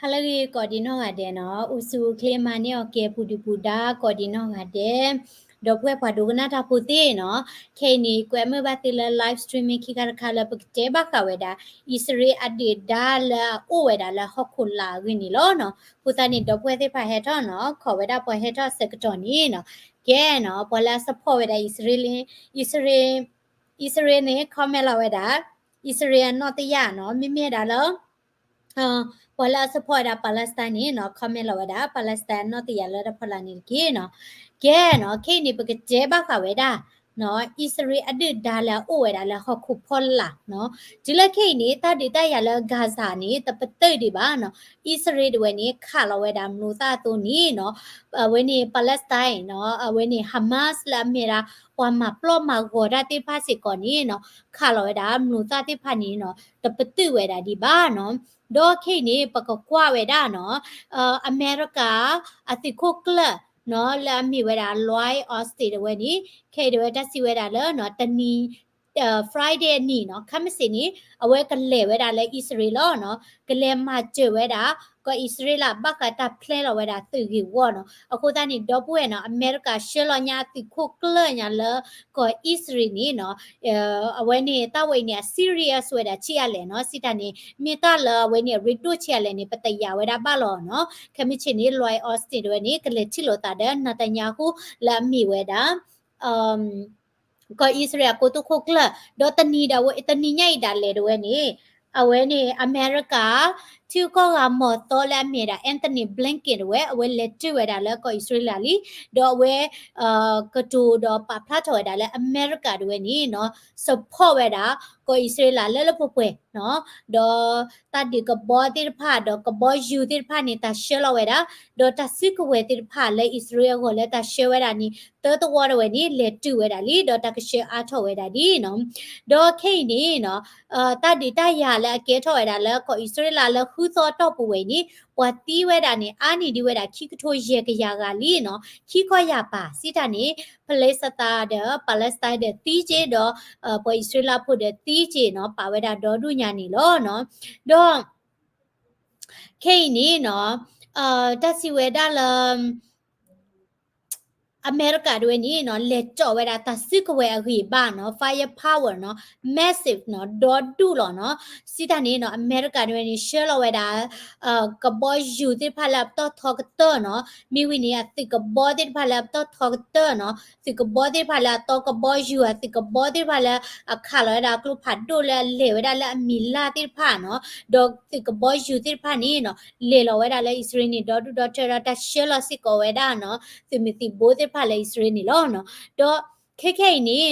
ဟါလၢအဂ့ၤကိးဒံးနီၢ်ဂၤဒဲးနီၤ, အိၣ်ဆူၣ်အိၣ်ချ့မၤန့ၢ်အီၤကဲပူၤဒုၣ်ပူၤဒါကိးဒံးနီၢ်ဂၤဒဲး, ဒီပုၢ်ဝဲၢ်ပှၤဒိကနၣ်တၢ်ဖိသ့ၣ်နီၤ, ခဲအံၤန့ၣ် ကွဲမုာ်ဘၣ်သုလၢ live streaming ခံခါတခါလၢပကတဲဘၣ်ဃးဝဲဒၣ် အံၣ်စရ့လးအဒုၣ်ဒါလၢအအိၣ်ဝဲဒၣ်လၢဟီၣ်ခိၣ်လာ်အဂ့ၢ်န့ၣ်လီၤနီၤ. အဃိသတးန့ၣ် ဒီပုၢ်ဝဲၢ်သ့ၣ်တဖၣ်ဟဲထီၣ်နီၤ, ခိးဝဲဒၣ်ပှၤဟဲထီၣ်အဆၢကတီၢ်န့ၣ်နီၤ, ကဲနီၤ, ပှၤလၢအ support ဝဲဒၣ် အံၣ်စရ့လး အံၣ်စရ့လးန့ၣ် comment လီၤဝဲဒၣ် အံၣ်စရ့လးအနီၣ်တယၢ်နီၤ, မ့မ့ၢ်ဒၣ်လၢ ပှၤလၢအ support ဝဲဒၣ် Palestine န့ၣ်နီၤ, comment လီၤဝဲဒၣ် Palestine အနီၣ်တယၢ်လၢတၢ်ဖီလာ်န့ၣ်တက့ၢ်နီၤ. ကဲနီၤ, ခဲအံၤန့ၣ် ပကတဲဘၣ်ဃးဝဲဒၣ် အံၣ်စရ့လးအဒုၣ်ဒါလၢအအိၣ်ဝဲဒၣ်လၢဟီၣ်ခိၣ်ဖီလာ်နီၤ. တုၤလၢခဲအံၤန့ၣ် တၢ်ဒုးတၢ်ယၤလၢ Gaza န့ၣ် တပတုာ်ဒံးဘၣ်နီၤ. အံၣ်စရ့လးတဝဲန့ၣ် ခးလီၤဝဲဒၣ်မျိာ်သၣ်အသိးန့ၣ်နီၤ, အဝဲန့ၣ် Palestine နီၤ, အဝဲန့ၣ် Hamas လၢအမ့ၢ်ဒၣ် ပှၤမၤပျီၢ်မၤဂီၤတၢ်သ့ၣ်တဖၣ်စ့ၢ်ကီးန့ၣ်နီၤ, ခးလီၤဝဲဒၣ်မျိာ်သၣ်သ့ၣ်တဖၣ်န့ၣ်နီၤ, တပတုာ်ဝဲဒၣ်ဒံးဘၣ်နီၤ. ဒီးခဲအံၤန့ၣ် ပကကွၢ်ဝဲဒၣ်နီၤ, အမဲရကၤ အသုးခိၣ်ကျၢၢ်နီၤ, လၢအမ့ၢ်ဝဲဒၣ် Lloyd Austin တဝဲန့ၣ်, ခဲအံၤတဝဲတၢ်စံးဝဲဒၣ်လၢ တနံၤ Friday အနံၤနီၤ, ခဲမုၢ်ဆ့ၣ်န့ၣ် အဝဲကလဲၤဝဲဒၣ်လၢအံၣ်စရ့လးလီၤနီၤ, ကလဲၤမၤစၢၤဝဲဒၣ် ကီၢ်အံၣ်စရ့လး ဘၣ်ဃးတၢ်ဖျဲလီၤဝဲဒၣ်သုးဂ့ၢ်ဝီနီၤ. အဃိသတးန့ၣ် ဒီပုၢ်ဝဲၢ်နီၤ, အမဲရကၤဆှၢလီၤညါအသုးခိၣ်ကျၢၢ်ညါလၢ ကီၢ်အံၣ်စရ့လးန့ၣ်နီၤ, အဝဲန့ၣ် တၢ်ဝဲအံၤန့ၣ် အ serious ဝဲဒၣ်ဆံးအါလဲၣ်နီၤ, စံးတၢ်န့ၣ် မ့ၢ်တၢ်လၢအဝဲန့ၣ် အရ့ဒိၣ်ဆံးအါလဲၣ်န့ၣ် ပတယာ်ဝဲဒၣ်ဘၣ်လီၤနီၤ. ခဲမုၢ်ဆ့ၣ်န့ၣ် Lloyd Austin တဝဲန့ၣ် ကလဲၤထံၣ်လိာ်သးဒီး Netanyahu လၢအမ့ၢ်ဝဲဒၣ် ကီၢ်အံၣ်စရ့လးအကိတိာ်ခိၣ်ကျၢၢ်, ဒီးတနံၤဒၣ်ဝဲ တနံၤညါအံၤဒၣ်လဲာ်တဝဲန့ၣ်, အဝဲန့ၣ် အမဲရကၤ ထံကီၢ်ဂၤမီၤသီလၢအမ့ၢ်ဒၣ် Antony Blinken တဝဲ အဝဲလဲၤတုၤဝဲဒၣ်လၢကီၢ်အံၣ်စရ့လးလံ, ဒီးအဝဲ ကတိၤဒီးပာ်ဖျါထီၣ်ဝဲဒၣ်လၢအမဲရကၤတဝဲန့ၣ်နီၤ, support ဝဲဒၣ် ကီၢ်အံၣ်စရ့လးလၢလၢပှဲၤပှဲၤနီၤ, ဒီးတၢ်ဒုးကဘီသ့ၣ်တဖၣ် ဒီးကဘီယူၤသ့ၣ်တဖၣ်န့ၣ် တၢ်ဆှၢလီၤဝဲဒၣ်, ဒီးတၢ်စုကဝဲၤသ့ၣ်တဖၣ်လၢအံၣ်စရ့လးအဂီၢ်လၢတၢ်ဆှၢဝဲဒၣ်န့ၣ် တၢတဝီတဝဲန့ၣ် လဲၤတုၤဝဲဒၣ်လံ, ဒီးတၢ်ကဆှၢအါထီၣ်ဝဲဒၣ်လံနီၤ. ဒီးခဲအံၤန့ၣ်နီၤ, တၢ်ဒုးတၢ်ယၤလၢအကဲထီၣ်ဝဲဒၣ်လၢကီၢ်အံၣ်စရ့လးလၢဃုသီအတီၢ်ပူၤဝဲအံၤန့ၣ် ပှၤသံဝဲဒၣ်န့ၣ် အါန့ၢ်ဒံးဝဲဒၣ်ခံကထိယဲၢ်ကယၤဂၤလံနီၤ, ခံခီယၤပာ် စံးတၢ်န့ၣ် ဖလ့ၡသးဒီး Palestine ဒီးသံက့ၤဒီး ပှၤအံၣ်စရ့လးဖိဒီးသံက့ၤနီၤ, ပာ်ဝဲဒၣ်ဒီဒူၣ်ညါန့ၣ်လီၤနီၤ. ဒီး ခဲအံၤန့ၣ်နီၤ, တၢ်စံးဝဲဒၣ်လၢ အမဲရကၤတဝဲန့ၣ်နီၤ, လဲၤတီၣ်ဝဲဒၣ်တၢ်စုကဝဲၤအဂံၢ်အဘါနီၤ, firepower နီၤ, massive နီၤ, ဒီဒူၣ်လီၤနီၤ. စံးတၢ်န့ၣ်နီၤ, အမဲရကၤတဝဲန့ၣ် ဆှၢလီၤဝဲဒၣ် ကဘီယူၤသ့ၣ်တဖၣ်လၢအပတီၢ်ထီကတၢၢ်နီၤ, မ့ၢ်ဝံၤန့ၣ် အသုးကဘီသ့ၣ်တဖၣ်လၢအပတီၢ်ထီကတၢၢ်နီၤ, သုးကဘီသ့ၣ်တဖၣ်လၢအတီကဘီယူၤ, အသုးကဘီသ့ၣ်တဖၣ်လၢအခးလီၤဝဲဒၣ်ကျိဖးဒိၣ်လၢအလဲၤဝဲဒၣ်လၢအမံၤလၢ်သ့ၣ်တဖၣ်နီၤ, ဒီးသုးကဘီယူၤသ့ၣ်တဖၣ်န့ၣ်နီၤ, လဲၤလီၤဝဲဒၣ်လၢအံၣ်စရ့လးန့ၣ် ဒီဒူၣ်ဒီထၢဒီးတၢ်ဆှၢလီၤစ့ၢ်ကီးဝဲဒၣ်နီၤ, သုးမုၢ်သံၣ်ဘိသ့ၣ်တဖၣ်လၢအံၣ်စရ့လးန့ၣ်လီၤနီၤ. ဒီးခဲခဲအံၤန့ၣ်နီၤ, ကီၢ်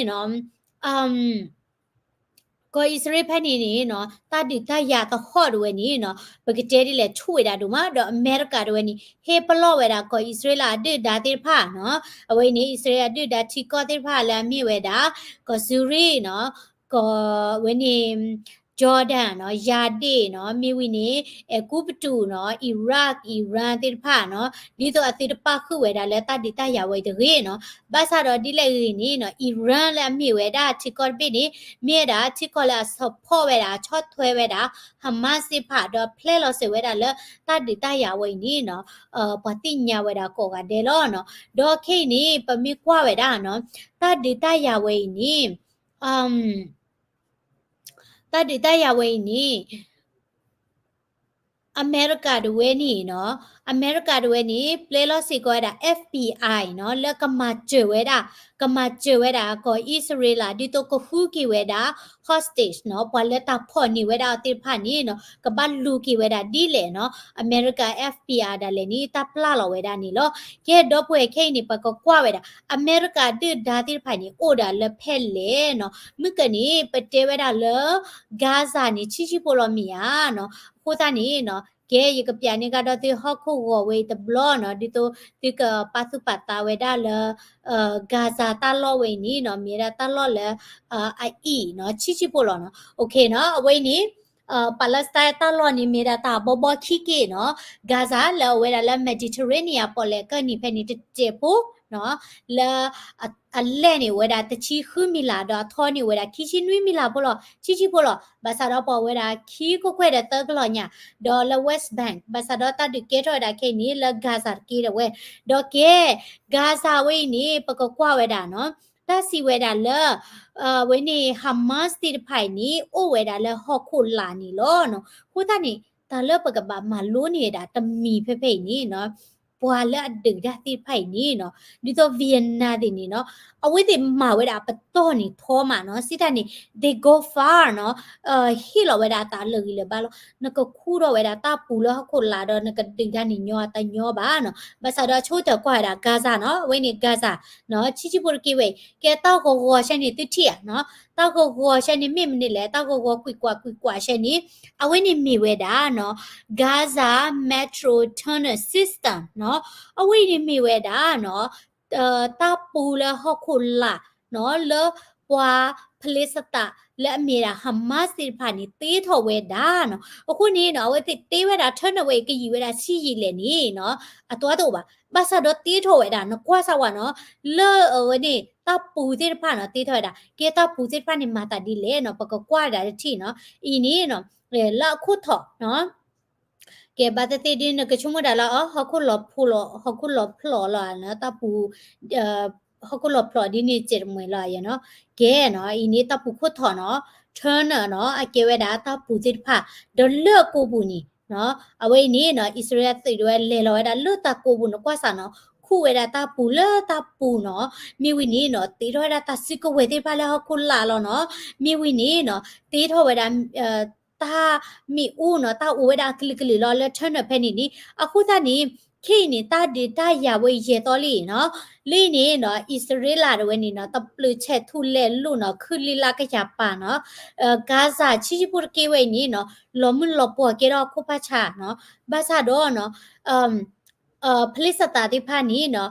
အံၣ်စရ့လးဖဲန့ၣ်န့ၣ်နီၤ, တၢ်ဒုးတၢ်ယၤသဟီၣ်တဝဲန့ၣ်နီၤ, ပကတဲဒ်လဲၣ်ထူၣ်ဝဲဒၣ်ဒိၣ်မး, ဒီးအမဲရကၤတဝဲန့ၣ် ဟ့ၣ်ပလီၢ်ဝဲဒၣ်ကီၢ်အံၣ်စရ့လးအဒုၣ်ဒါသ့ၣ်တဖၣ်နီၤ, အဝဲအံၤန့ၣ် အံၣ်စရ့လးအဒုၣ်ဒါထံကီၢ်သ့ၣ်တဖၣ်လၢအမ့ၢ်ဝဲဒၣ် ကီၢ်စူၤရံၣ်နီၤ, ကီၢ်ဝဲန့ၣ် Jordan နီၤ, ယၤဒ့ၣ်နီၤ, မ့ၢ်ဝံၤန့ၣ် အဲၤကူပတူးနီၤ, Iraq, Iran သ့ၣ်တဖၣ်နီၤ, ဒ်သိးအသုတပာ်ဃုာ်ဝဲဒၣ်လၢတၢ်ဒုးတၢ်ယၤဝဲအံၤတဂ့ၤနီၤ. ဘၣ်ဆၣ်ဒီးဒ်လဲၣ်ဂ့ၤန့ၣ်နီၤ, Iran လၢအမ့ၢ်ဝဲဒၣ်ထံကီၢ်တဘ့ၣ်န့ၣ် မ့ၢ်ဝဲဒၣ်ထံကီၢ်လၢအ support ဝဲဒၣ် ဆီၣ်ထွဲဝဲဒၣ် Hamas သ့ၣ်တဖၣ် ဒီးဖျဲလီၤစၢၤဝဲဒၣ်လၢတၢ်ဒုးတၢ်ယၤဝဲအံၤန့ၣ်နီၤ, ပှၤသ့ၣ်ညါဝဲဒၣ်ကိးဂၤဒဲးလီၤနီၤ. ဒီးခဲအံၤန့ၣ် ပမ့ၢ်ကွၢ်ဝဲဒၣ်နီၤ, တၢ်ဒုးတၢ်ယၤဝဲအံၤန့ၣ် တၢ်ဒုးတၢ်ယၤဝဲအံၤန့ၣ် အမဲရကၤတဝဲန့ၣ်နီၤ, အမဲရကၤတဝဲန့ၣ် ပျဲလီၤစ့ၢ်ကီးဝဲဒၣ် FBI နီၤ, လၢကမၤစၢၤဝဲဒၣ်, ကမၤစၢၤဝဲဒၣ်ကီၢ်အံၣ်စရ့လး ဒ်သိးကဃုက့ၤဝဲဒၣ် hostage နီၤ, ပှၤလၢတၢ်ဖီၣ်န့ၢ်ဝဲဒၣ်အီၤသ့ၣ်တဖၣ်န့ၣ်နီၤ, ကဘၣ်လူၤက့ၤဝဲဒၣ်ဒ်လဲၣ်နီၤ. အမဲရကၤ FBI ဒၣ်လဲာ်န့ၣ် တၢ်ပျၢ်လီၤဝဲဒၣ်န့ၣ်လီၤ. ကဲ ဒီပုၢ်ဝဲၢ်ခဲအံၤန့ၣ် ပကကွၢ်ဝဲဒၣ် အမဲရကၤဒုၣ်ဒါသ့ၣ်တဖၣ်န့ၣ် အိၣ်ဒၣ်လၢဖဲလဲၣ်နီၤ. မုၢ်ကန့ၣ် ပတဲဝဲဒၣ်လၢ Gaza န့ၣ် ဆံးဆံးဖိလီၤမ့ၢ်ဧါနီၤ. အဃိသတးန့ၣ်နီၤ, ကဲ ယကပျးန့ၢ်ကဒီးသုဟီၣ်ခိၣ်ဂီၤဝဲအံၤတဘျီနီၤ, ဒ်သိးသုကပာ်သူၣ်ပာ်သးဝဲဒၣ်လၢ Gaza တၢ်လီၢ်ဝဲအံၤန့ၣ်နီၤ, မ့ၢ်ဝဲဒၣ်တၢ်လီၢ်လၢ အအံၤနီၤ, ဆံးဆံးဖိလီၤနီၤ. အဝဲအံၤန့ၣ် Palestine တၢ်လီၢ်န့ၣ် မ့ၢ်ဒၣ်တၢ်ဘီဘီခံက့ၢ်နီၤ, Gaza လၢအဝဲဒၣ်လၢ Mediterranean ပီၣ်လဲၣ်ကၢၢ်နံၤဖဲန့ၣ် တစဲးဖိနီၤ, လၢ အလဲၢ်န့ၣ်ဝဲဒၣ်တဆံဃုမံလၤ ဒီးအထီန့ၣ်ဝဲဒၣ်ခံဆံနွံမံလၤဖိလီၤ, ဆံဆံဖိလီၤ. ဘၣ်ဆၣ်ဒီးပှၤဝဲဒၣ်ခံခိၣ်ခွဲးဒီးသၢကလီၤညါ, ဒီးလၢ West Bank ဘၣ်ဆၣ်ဒီးတၢ်ဒုးကဲထီၣ်ဝဲဒၣ်ခဲအံၤန့ၣ် လၢ Gaza တက့ၢ်ဒၣ်ဝဲ, ဒီးကဲ Gaza ဝဲအံၤန့ၣ် ပကကွၢ်ဝဲဒၣ်နီၤ, တၢ်စံးဝဲဒၣ်လၢ အဝဲန့ၣ် Hamas သ့ၣ်တဖၣ်အံၤန့ၣ် အိၣ်ဝဲဒၣ်လၢဟီၣ်ခိၣ်လာ်န့ၣ်လီၤ. အဃိသတးန့ၣ် တၢ်လၢပကဘၣ်မၤလိန့ၢ်ဝဲဒၣ်တမံၤဖဲဖဲအံၤန့ၣ်နီၤ, ပှၤလၢအဒုးတၢ်သ့ၣ်တဖၣ်အံၤန့ၣ်နီၤ, ဒ်သိး Vienna သ့ၣ်န့ၣ်နီၤ, အဝဲသ့ၣ်မၤဝဲဒၣ်အပတီၢ်န့ၣ်ထီမးနီၤ, စံးတၢ်န့ၣ် they go far နီၤ, ဟ့ၣ်လီၤဝဲဒၣ်အသးလၢာ်ဂံၢ်လၢာ်ဘါလီၤ, နကခူၣ်ထီၣ်ဝဲဒၣ်တၢ်ပူၤလၢဟီၣ်ခိၣ်လာ်ဒီး နကဒုးတၢ်န့ၣ်ညီအသးညီဘၣ်နီၤ. ဘၣ်ဆၣ်ဒီးဆိကတၢၢ်ကွၢ်ဝဲဒၣ် Gaza နီၤ, အဝဲန့ၣ် Gaza နီၤ, ဆံးဆံးဖိတက့ၢ်ဝဲအံၤ ကဲတၢ်ဂီၤဂီၤဆဲန့ၣ်သုထံၣ်ဧါနီၤ, တၢ်ဂီၤဂီၤဆဲန့ၣ်မ့ၢ်မနုၤလဲၣ်, တၢ်ဂီၤဂီၤကွံာ်ကွၢ်ကွံာ်ကွၢ်ဆဲန့ၣ် အဝဲန့ၣ်မ့ၢ်ဝဲဒၣ်နီၤ, Gaza Metro Tunnel System နီၤ, အဝဲအံၤန့ၣ်မ့ၢ်ဝဲဒၣ်နီၤ, တၢ်ပူၤလၢဟီၣ်ခိၣ်လာ်နီၤ, လၢပှၤ Palestine လၢအမ့ၢ်ဒၣ် Hamas သ့ၣ်တဖၣ်န့ၣ် တ့ထီၣ်ဝဲဒၣ်နီၤ. အဃိန့ၣ်နီၤ အဝဲသ့ၣ်တ့ဝဲဒၣ် tunnel ဝဲအံၤ ကယံာ်ဝဲဒၣ်ဆံးယံာ်လဲၣ်န့ၣ်နီၤ, အတၢ်တအိၣ်ဘၣ်. ဘၣ်ဆၣ်ဒီးတ့ထီၣ်ဝဲဒၣ် နကွၢ်စၢ်ဝဲနီၤ, လၢအဝဲန့ၣ် တၢ်ပူၤသ့ၣ်တဖၣ်နီၤ တ့ထီၣ်ဝဲဒၣ်. ကဲတၢ်ပူၤသ့ၣ်တဖၣ်န့ၣ် မၤသးဒ်လဲၣ်နီၤ, ပကကွၢ်ဝဲဒၣ်တထံၣ်နီၤ. အံၤန့ၣ်နီၤ, လၢအခိၣ်ထီၣ်နီၤ ကဲ ဘၣ်သ့ၣ်သ့ၣ်ဒ်နကဆိကမိၣ်ဒၣ်လၢ အ ဟီၣ်ခိၣ်လီၤဖျိးလီၤ, ဟီၣ်ခိၣ်လီၤဖျိးလီၤနီၤ, တၢ်ပူၤ ဟီၣ်ခိၣ်လီၤဖျိးဒ်န့ၣ်စဲးတမှဲၤလီၤနီၤ. ကဲနီၤ, အံၤန့ၣ်တၢ်ပူၤခိၣ်ထီၣ်နီၤ, tunnel နီၤ, အကဲဝဲဒၣ်တၢ်ပူၤသ့ၣ်တဖၣ်, ဒီးလၢအကိာ်ပူၤန့ၣ်နီၤ, အဝဲအံၤန့ၣ်နီၤ အံၣ်စရ့လးသုးဒၣ်ဝဲလဲၤလီၤဝဲဒၣ်လၢတၢ်ကိာ်ပူၤန့ၣ် ကွၢ်စၢ်နီၤ, ခူၣ်ဝဲဒၣ်တၢ်ပူၤလၢတၢ်ပူၤနီၤ, မ့ၢ်ဝံၤန့ၣ်နီၤ တ့ထီၣ်ဝဲဒၣ်တၢ်စုကဝဲၤသ့ၣ်တဖၣ်လၢဟီၣ်ခိၣ်လာ်လီၤနီၤ, မ့ၢ်ဝံၤန့ၣ်နီၤ တ့ထီၣ်ဝဲဒၣ် တၢ်မ့ၣ်အူနီၤ, တၢ်အိၣ်ဝဲဒၣ်အကလုာ်ကလုာ်လီၤလၢ tunnel ဖဲန့ၣ်န့ၣ်. အဃိသတးန့ၣ် ခဲအံၤန့ၣ် တၢ်ဒုးတၢ်ယၤဝဲယဲၢ်သီလံနီၤ, လၢအံၤန့ၣ်နီၤ အံၣ်စရ့လးဒၣ်ဝဲန့ၣ်နီၤ တပျုာ်ဆဲးထူလဲၤလိာ်နီၤ ခုလံလါကယၤပၤနီၤ, Gaza ဆံးဆံးဖိတက့ၢ်ဝဲအံၤန့ၣ်နီၤ လီၤမုၢ်လီၤပှီၢ်ကဲထီၣ်အခိၣ်ဖးဆါနီၤ, ဘၣ်ဆၣ်ဒီးနီၤ ဖလ့ၣ်စတၤသ့ၣ်တဖၣ်န့ၣ်နီၤ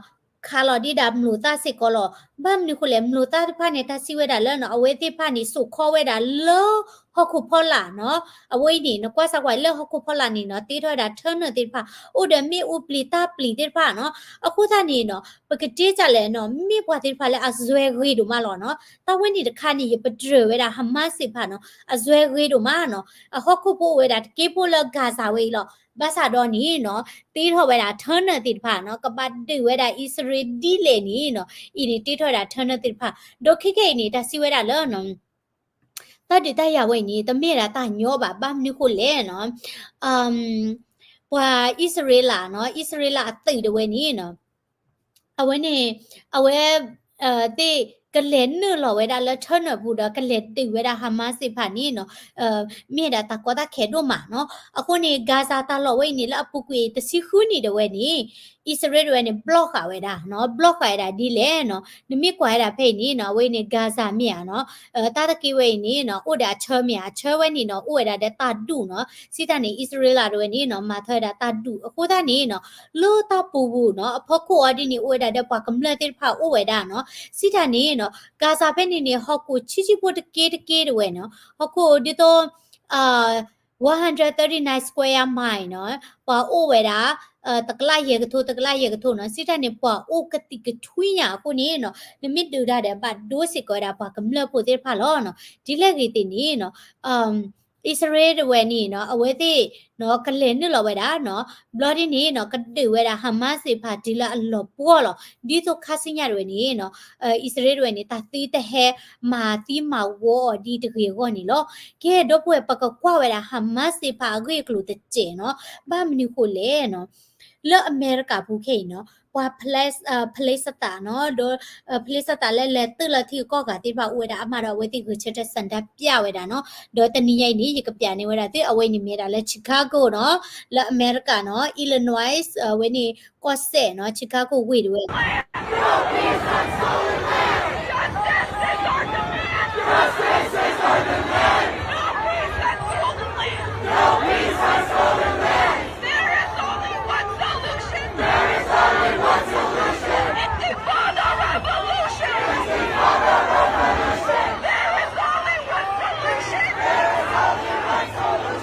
ခးလီၤဒံးဒၣ်မျိာ်သၣ်စ့ၢ်ကီးလီၤ. ဘၣ်မနုၤဃိလဲၣ် မျိာ်သၣ်သ့ၣ်တဖၣ်န့ၣ် တၢ်စံးဝဲဒၣ်လၢနီၤ အဝဲသ့ၣ်တဖၣ်န့ၣ်စိာ်ခီဝဲဒၣ်လၢဟီၣ်ခိၣ်ဖီလာ်နီၤ, အဝဲအံၤန့ၣ် နကွၢ်စၢ်ကွၢ်လၢဟီၣ်ခိၣ်ဖီလာ်န့ၣ်နီၤ တ့ထီၣ်ဝဲဒၣ် tunnel သ့ၣ်တဖၣ် အိၣ်ဒီးမ့ၣ်အူပျံၤတၢ်ပျံၤသ့ၣ်တဖၣ်နီၤ. အဃိသတးန့ၣ်နီၤ ပကတဲတၢ်လဲၣ်နီၤ မ့ၢ်ပှၤသ့ၣ်တဖၣ်လၢအစွဲဂ့ၤဒိၣ်မးလီၤနီၤ. တၢ်ဝဲန့ၣ်တခါန့ၣ် ယပတြၢၤဝဲဒၣ် Hamas သ့ၣ်တဖၣ်နီၤ အစွဲဂ့ၤဒိၣ်မးနီၤ. အဟီၣ်ခိၣ်ဖိအိၣ်ဝဲဒၣ်တက့ၢ်ဖိလၢ Gaza ဝဲအံၤလီၤ. ဘၣ်ဆၣ်ဒီးန့ၣ်နီၤ တ့ထီၣ်ဝဲဒၣ် tunnel သ့ၣ်တဖၣ်နီၤ ကဘၣ်ဒုးဝဲဒၣ်အံၣ်စရ့လးဒ်လဲၣ်န့ၣ်နီၤ အံၤန့ၣ်တ့ထီၣ်ဝဲဒၣ် tunnel သ့ၣ်တဖၣ် ဒီးခဲကနံၣ်အံၤန့ၣ် တၢ်စံးဝဲဒၣ်လၢ တၢ်ဒုးတၢ်ယၤဝဲအံၤန့ၣ် တမ့ၢ်ဝဲဒၣ်တၢ်ညီဘၣ် ဘၣ်မနုၤဃိလဲၣ်နီၤ ပှၤအံၣ်စရ့လးနီၤ အံၣ်စရ့လးအသုးဒၣ်ဝဲန့ၣ်နီၤ အဝဲန့ၣ် အဝဲ သ့ၣ်ကလဲၤနုာ်လီၤဝဲဒၣ်လၢ tunnel ပူၤဒီး ကလဲၤဒုးဝဲဒၣ် Hamas သ့ၣ်တဖၣ်န့ၣ်နီၤ မ့ၢ်ဝဲဒၣ်တၢ်ကီတၢ်ခဲဒိၣ်မးနီၤ. အဃိန့ၣ် Gaza တၢ်လီၢ်ဝဲအံၤန့ၣ် လၢအပူၤကွံာ်တဆံဃုနံၣ်ဒၣ်ဝဲန့ၣ် အံၣ်စရ့လးဒၣ်ဝဲန့ၣ် block ဃာ်ဝဲဒၣ်နီၤ block ဃာ်ဝဲဒၣ်ဒ်လဲၣ်နီၤ နမ့ၢ်ကွၢ်ဝဲဒၣ်ဖဲအံၤန့ၣ်နီၤ အဝဲန့ၣ် Gaza မ့ၢ်ဧါနီၤ တၢ်တက့ၢ်ဝဲအံၤန့ၣ်နီၤ အိၣ်ဒီးအဆၢမ့ၢ်ဧါ အဆၢဝဲန့ၣ်နီၤ အိၣ်ဝဲဒၣ်ဒီးတၢ်ဒူၣ်နီၤ စံးတၢ်န့ၣ် အံၣ်စရ့လးဒၣ်ဝဲန့ၣ်နီၤ မၤထွဲဝဲဒၣ်တၢ်ဒူၣ် အဃိသတးန့ၣ်နီၤ လၢတၢ်ပူၤပူၤနီၤ အဖီခိၣ်အီၤဒ်န့ၣ် အိၣ်ဝဲဒၣ်ဒီးပှၤကမျၢၢ်သ့ၣ်တဖၣ်အိၣ်ဝဲဒၣ်နီၤ စံးတၢ်န့ၣ်နီၤ Gaza ဖဲန့ၣ်န့ၣ် ဟီၣ်ခိၣ်ဆံးဆံးဖိတက့ၢ်တက့ၢ်ဒၣ်ဝဲနီၤ ဟီၣ်ခိၣ်ဒ်သိး one hundred thirty-nine square mile နီၤ ပှၤအိၣ်ဝဲဒၣ် တကလးယဲၢ်ကထိ တကလးယဲၢ်ကထိနီၤ စံးတၢ်န့ၣ် ပှၤအိၣ်ကသံၣ်ကထွံညါအဃိန့ၣ်နီၤ နမ့ၢ်ဒုးတၢ်ဒီးဘၣ်ဒိစ့ၢ်ကီးဝဲဒၣ်ပှၤကမျၢၢ်ဖိသ့ၣ်တဖၣ်လီၤနီၤ ဒ်လဲၣ်ဂ့ၤသ့ၣ်န့ၣ်နီၤ အံၣ်စရ့လးဒၣ်ဝဲန့ၣ်နီၤ အဝဲသ့ၣ်နီၤ ကလဲၤနုာ်လီၤဝဲဒၣ်နီၤ ဘျီဒ်န့ၣ်နီၤ ကဒုးဝဲဒၣ် Hamas သ့ၣ်တဖၣ်တုၤလၢအလီၤပှီၢ်လီၤ ဒ်သိးခါဆူညါဒၣ်ဝဲန့ၣ်နီၤ အံၣ်စရ့လးဒၣ်ဝဲန့ၣ် တၢ်သံတဟဲမၤသံမၤဝီအီၤဒ်တဂ့ၤအဂီၢ်န့ၣ်လီၤ. ကဲ ဒီပုၢ်ဝဲၢ် ပကကွၢ်ဝဲဒၣ် Hamas သ့ၣ်တဖၣ်အဂ့ၢ်အကျိၤတစဲးနီၤ ဘၣ်မနုၤဃိလဲၣ်နီၤ လၢအမဲရကၤပူၤခဲအံၤနီၤ ပှၤ Palestine နီၤ ဒီး Palestine လၢလဲၤတုၤလီၤထံကီၢ်ဂၤသ့ၣ်တဖၣ်အိၣ်ဝဲဒၣ်အါမးဒီး အဝဲသ့ၣ်ဂဲၤဆၢထၢၣ်ဆန္ဒပြဝဲဒၣ်နီၤ ဒီးတနံၤညါအံၤန့ၣ် ယကပျးန့ၢ်ဝဲဒၣ်သု အဝဲန့ၣ်မ့ၢ်ဒၣ်လၢ Chicago နီၤ လၢအမဲရကၤနီၤ Illinois အဝဲန့ၣ်ကီၢ်စဲၣ်နီၤ Chicago ဝ့ၢ်ဒၣ်ဝဲ Justice is our demand! No peace until the land! No peace until the land! There is only one solution! There is only one solution! Intifada revolution! Intifada revolution! There is only one solution! There is only one solution!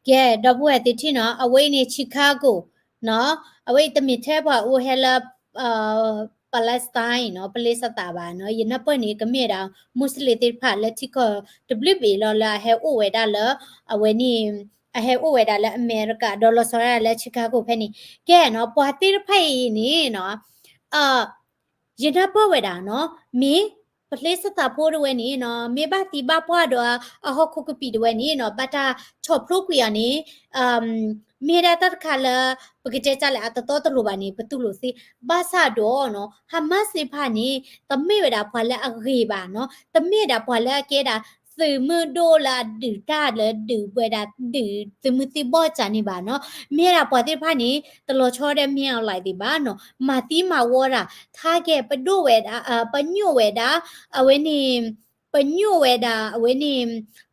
ကဲ ဒီပုၢ်ဝဲၢ်သ့ၣ်ထံၣ်နီၤ အဝဲအံၤန့ၣ် Chicago နီၤ အဝဲအံၤတမ့ၢ်ထဲပှၤအိၣ်ဟဲလၢ Palestine နီၤ ပလ့စသးဘၣ်နီၤ ယနၢ်ပၢၢ်န့ၣ် ကမ့ၢ်ဝဲဒၣ် Muslim သ့ၣ်တဖၣ်လၢထံကီၢ်တဘျုးဘ့ၣ်လီၤလၢအဟဲအိၣ်ဝဲဒၣ်လၢ အဝဲန့ၣ် အဟဲအိၣ်ဝဲဒၣ်လၢအမဲရကၤ ဒီးလီၤဆီဒၣ်တၢ်လၢ Chicago ဖဲန့ၣ် ကဲနီၤ ပှၤသ့ၣ်တဖၣ်အံၤန့ၣ်နီၤ ယနၢ်ပၢၢ်ဝဲဒၣ်နီၤ မ့ၢ်ပလ့စသးဖိတဝဲန့ၣ်နီၤ မ့ၢ်ဘၣ်သံဘၣ်ပှၢ်ဒီးအဟီၣ်ခိၣ်ကပံာ်တဝဲန့ၣ်နီၤ ဘၣ်တၢ်ဆီၣ်ဖျိးကွံာ်အီၤန့ၣ် မ့ၢ်ဒၣ်တၢ်တခါလၢ ပကတဲတၢ်လၢအတတီတလိၤဘၣ်န့ၣ် ပတူၢ်လိာ်သ့ ဘၣ်ဆၣ်ဒီးနီၤ Hamas သ့ၣ်တဖၣ်န့ၣ် တမ့ၢ်ဝဲဒၣ်ပှၤလၢအဂ့ၤဘၣ်နီၤ တမ့ၢ်ဒၣ်ပှၤလၢအကဲဒၣ် သုးမုၢ်ဒိၣ်လၢအဒုးတၢ်လၢဒုးဝဲဒၣ်ဒုးသုးမုၢ်သံၣ်ဘီၣ်စၢ်န့ၣ်ဘၣ်နီၤ မ့ၢ်ဒၣ်ပှၤသ့ၣ်တဖၣ်န့ၣ် တလီၤဆီဒီး မင်းအောင်လှိုင် သ့ၣ်ဘၣ်နီၤ မၤသံမၤဝီတၢ် target ပဒိၣ်ဝဲဒၣ် ပညိၣ်ဝဲဒၣ် အဝဲန့ၣ် ပညိၣ်ဝဲဒၣ် အဝဲန့ၣ်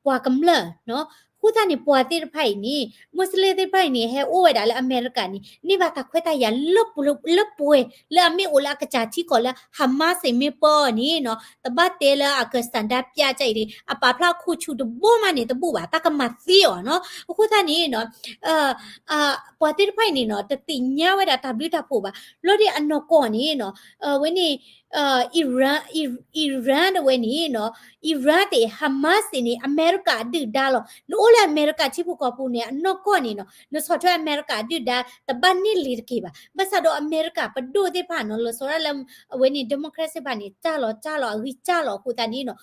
ပှၤကမျၢၢ်နီၤ အဃိသတးန့ၣ် ပှၤသ့ၣ်တဖၣ်အံၤန့ၣ် Muslim သ့ၣ်တဖၣ်အံၤန့ၣ် ဟဲအိၣ်ဝဲဒၣ်လၢအမဲရကၤန့ၣ် န့ၢ်ဘၣ်တၢ်ခွဲးတၢ်ယာ်လၢပှဲၤ လၢပှဲၤ လၢအမ့ၢ်အိၣ်လၢအကစၢ်ထံကီၢ်လၢ Hamas မ့ၢ်ပၢအီၤန့ၣ်နီၤ တဘၣ်တဲလၢအကစၢ်ဒၣ်ပျၢ်ကၢ်အံၤန့ၣ် အပာ်ဖျါခိၣ်ဆူၣ်တဘိမးန့ၣ်တဘူၣ်ဘၣ် တၢ်ကမၤသံအီၤနီၤ အဃိသတးန့ၣ်နီၤ ပှၤသ့ၣ်တဖၣ်အံၤန့ၣ်နီၤ တသ့ၣ်ညါဝဲဒၣ်တၢ်ဘျုးတၢ်ဖှိၣ်ဘၣ် လီၤဒ်အနီၢ်ကီၢ်န့ၣ်နီၤ အဝဲန့ၣ် Iran Iran တဝဲန့ၣ်နီၤ Iran သ့ၣ် Hamas သ့ၣ်န့ၣ် အမဲရကၤအဒုၣ်ဒါလီၤ နအိၣ်လၢအမဲရကၤထံဖိကီၢ်ဖိန့ၣ် အနီၢ်ကီၢ်န့ၣ်နီၤ နဆီၣ်ထွဲအမဲရကၤအဒုၣ်ဒါ တဘၣ်န့ၢ်လံၤတက့ၢ်ဘၣ် ဘၣ်ဆၣ်ဒီးအမဲရကၤပဒိၣ်သ့ၣ်တဖၣ်နီၤ လီၤဆီဒၣ်လၢ အဝဲန့ၣ် democrat သ့ၣ်တဖၣ်န့ၣ် တၢ်လီၤတၢ်လီၤ အဂံၢ်တၢ်လီၤအဃိသတးန့ၣ်နီၤ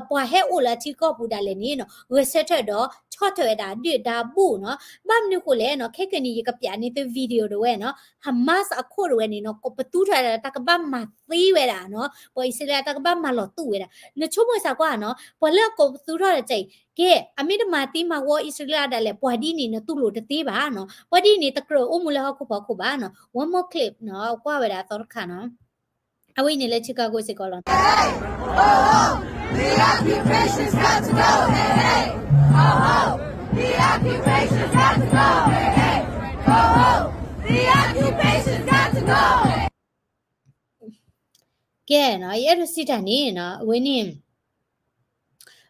ပှၤဟဲအိၣ်လၢအထံကီၢ်ပူၤဒၣ်လဲာ်န့ၣ်နီၤ ဂဲၤဆၢထၢၣ်ဒီး ဆီၣ်ထွဲဝဲဒၣ်ဒုၣ်ဒါဘူၣ်နီၤ ဘၣ်မနုၤဃိလဲၣ်နီၤ ခဲကနံၣ်အံၤ ယကပျးန့ၢ်သု video တဝဲနီၤ Hamas အခိၣ်တဝဲန့ၣ်နီၤ ကိးပသူထီၣ်ဝဲဒၣ်တၢ်ကဘၣ်မၤသံဝဲဒၣ်နီၤ ပှၤအံၣ်စရ့လးတၢ်ကဘၣ်မၤလီၤတူာ်ဝဲဒၣ် နဆိကမိၣ်စ့ၢ်ကီးနီၤ ပှၤလၢအကိးပသူထီၣ်တၢ်အံၤ ကဲ အမ့ၢ်တမၤသံမၤဝီအံၣ်စရ့လးဒၣ်လဲာ် ပှၤဒ်န့ၣ်နတူၢ်လိာ်တသ့ဘၣ်နီၤ ပှၤဒ်န့ၣ်တကြၢးအိၣ်မူလၢဟီၣ်ခိၣ်ဖီခိၣ်ဘၣ်နီၤ one more clip နီၤ ကွၢ်ဝဲဒၣ်အသီတခါနီၤ အဝဲအံၤန့ၣ်လၢ Chicago စ့ၢ်ကီးလီၤ The occupation's got to go. Hey, hey. Ho, ho. The occupation's got to go. Hey, hey. Ho, ho. The occupation's got to go. ကဲနီၤ ယအဲၣ်ဒိးစံးတၢ်န့ၣ်နီၤ အဝဲန့ၣ်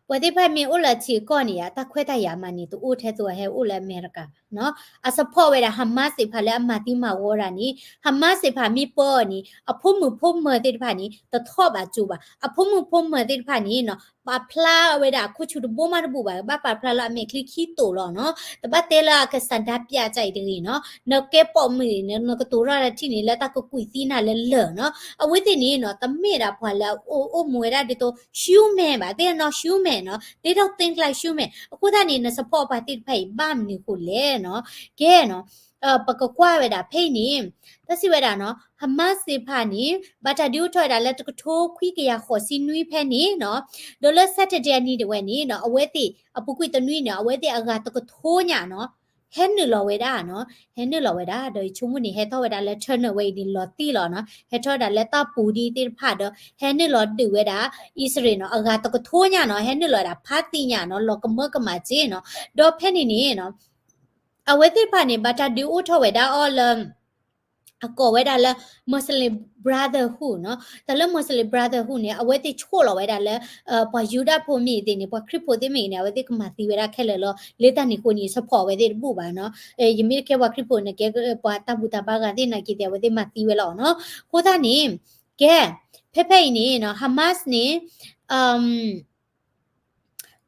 ပှၤသ့ၣ်တဖၣ်မ့ၢ်အိၣ်လၢထံကီၢ်န့ၣ်ယါ တၢ်ခွဲးတၢ်ယာ်မးန့ၣ် တအိၣ်ထဲသိးအဟဲအိၣ်လၢအမဲရကၤနီၤ အ support ဝဲဒၣ် Hamas သ့ၣ်တဖၣ်လၢအမၤသံမၤဝီတၢ်န့ၣ် Hamas သ့ၣ်တဖၣ်မ့ၢ်ပၢအီၤန့ၣ် အဖိမုၣ်ဖိမၢၤသ့ၣ်တဖၣ်န့ၣ် တထီၣ်ဘၣ်ကၠိဘၣ် အဖိမုၣ်ဖိမၢၤသ့ၣ်တဖၣ်န့ၣ်နီၤ ပာ်ဖျါဝဲဒၣ်အခိၣ်ဆူၣ်တဘိမးတဘူၣ်ဘၣ် ဘၣ်ပာ်ဖျါလၢအမဲာ်ချံခံတိာ်လီၤနီၤ တဘၣ်တဲလၢအကစၢ်ဒၣ်ပျၢ်ကၢ်အံၤတဂ့ၤနီၤ နကဲပိာ်မုၣ်န့ၣ် နကတိၤထီၣ်တၢ်ထံၣ်န့ၣ် လၢတၢ်ကကွံာ်သံနၤလၢလၢာ်နီၤ အဝဲသ့ၣ်န့ၣ်နီၤ တမ့ၢ်ဒၣ်ပှၤလၢအအိၣ်မူဝဲဒၣ်ဒ်သိး human ဘၣ် သ့ၣ်နီၤ human နီၤ they don't think like human အဃိသတးန့ၣ် န support ပှၤသ့ၣ်တဖၣ်အံၤ ဘၣ်မနုၤဃိလဲၣ်နီၤ ကဲနီၤ ပကကွၢ်ဝဲဒၣ်ဖဲအံၤန့ၣ် တၢ်စံးဝဲဒၣ်နီၤ Hamas သ့ၣ်တဖၣ်န့ၣ် ဘၣ်တၢ်ဒုးအိၣ်ထီၣ်ဝဲဒၣ်လၢတကထိခွံကယၤဃိးဆံနွံဖဲန့ၣ်နီၤ ဒီးလၢ Saturday အနံၤတဝဲန့ၣ်နီၤ အဝဲသ့ၣ်အပူၤကွံာ်တနွံန့ၣ် အဝဲသ့ၣ်အဂၤတကထိညါနီၤ ဟဲနုာ်လီၤဝဲဒၣ်နီၤ ဟဲနုာ်လီၤဝဲဒၣ် ဒီးယဆိကမိၣ်န့ၣ် ဟဲထီၣ်ဝဲဒၣ်လၢ tunnel ဝဲအံၤန့ၣ်လီၤတံၢ်လီၤနီၤ ဟဲထီၣ်ဝဲဒၣ်လၢတၢ်ပူၤဒ်သ့ၣ်တဖၣ်ဒီး ဟဲနုာ်လီၤဒုးဝဲဒၣ် အံၣ်စရ့လးနီၤ အဂၤတကထိညါနီၤ ဟဲနုာ်လီၤဝဲဒၣ်ဖးသံညါနီၤ လီၤကမၢကမၣ်က့နီၤ ဒီးဖဲန့ၣ်န့ၣ်နီၤ အဝဲသ့ၣ်တဖၣ်န့ၣ် ဘၣ်တၢ်ဒုးအိၣ်ထီၣ်ဝဲဒၣ်အီၤလၢ အကိးဝဲဒၣ်လၢ Muslim Brotherhood နီၤ တၢ်လၢ Muslim Brotherhood န့ၣ် အဝဲသ့ၣ်ဆိၣ်လီၤဝဲဒၣ်လၢ ပှၤယူဒၤဖိမ့ၢ်ဂ့ၤသ့ၣ်န့ၣ် ပှၤခရံာ်ဖိသ့ၣ်မ့ၢ်ဂ့ၤန့ၣ် အဝဲသ့ၣ်ကမၤသံဝဲဒၣ်ခဲလၢာ်လီၤ လၢတၢ်န့ၣ်အဃိန့ၣ် support အဝဲသ့ၣ်တဘူၣ်ဘၣ်နီၤ ယမ့ၢ်တကဲပှၤခရံာ်ဖိန့ၣ် ကဲပှၤတၢ်ဘူၣ်တၢ်ဘါဂၤသ့ၣ်နာ်က့သ့ၣ် အဝဲသ့ၣ်မၤသံဝဲလီၤနီၤ အဃိသတးန့ၣ် ကဲ ဖဲဖဲအံၤန့ၣ်နီၤ Hamas န့ၣ်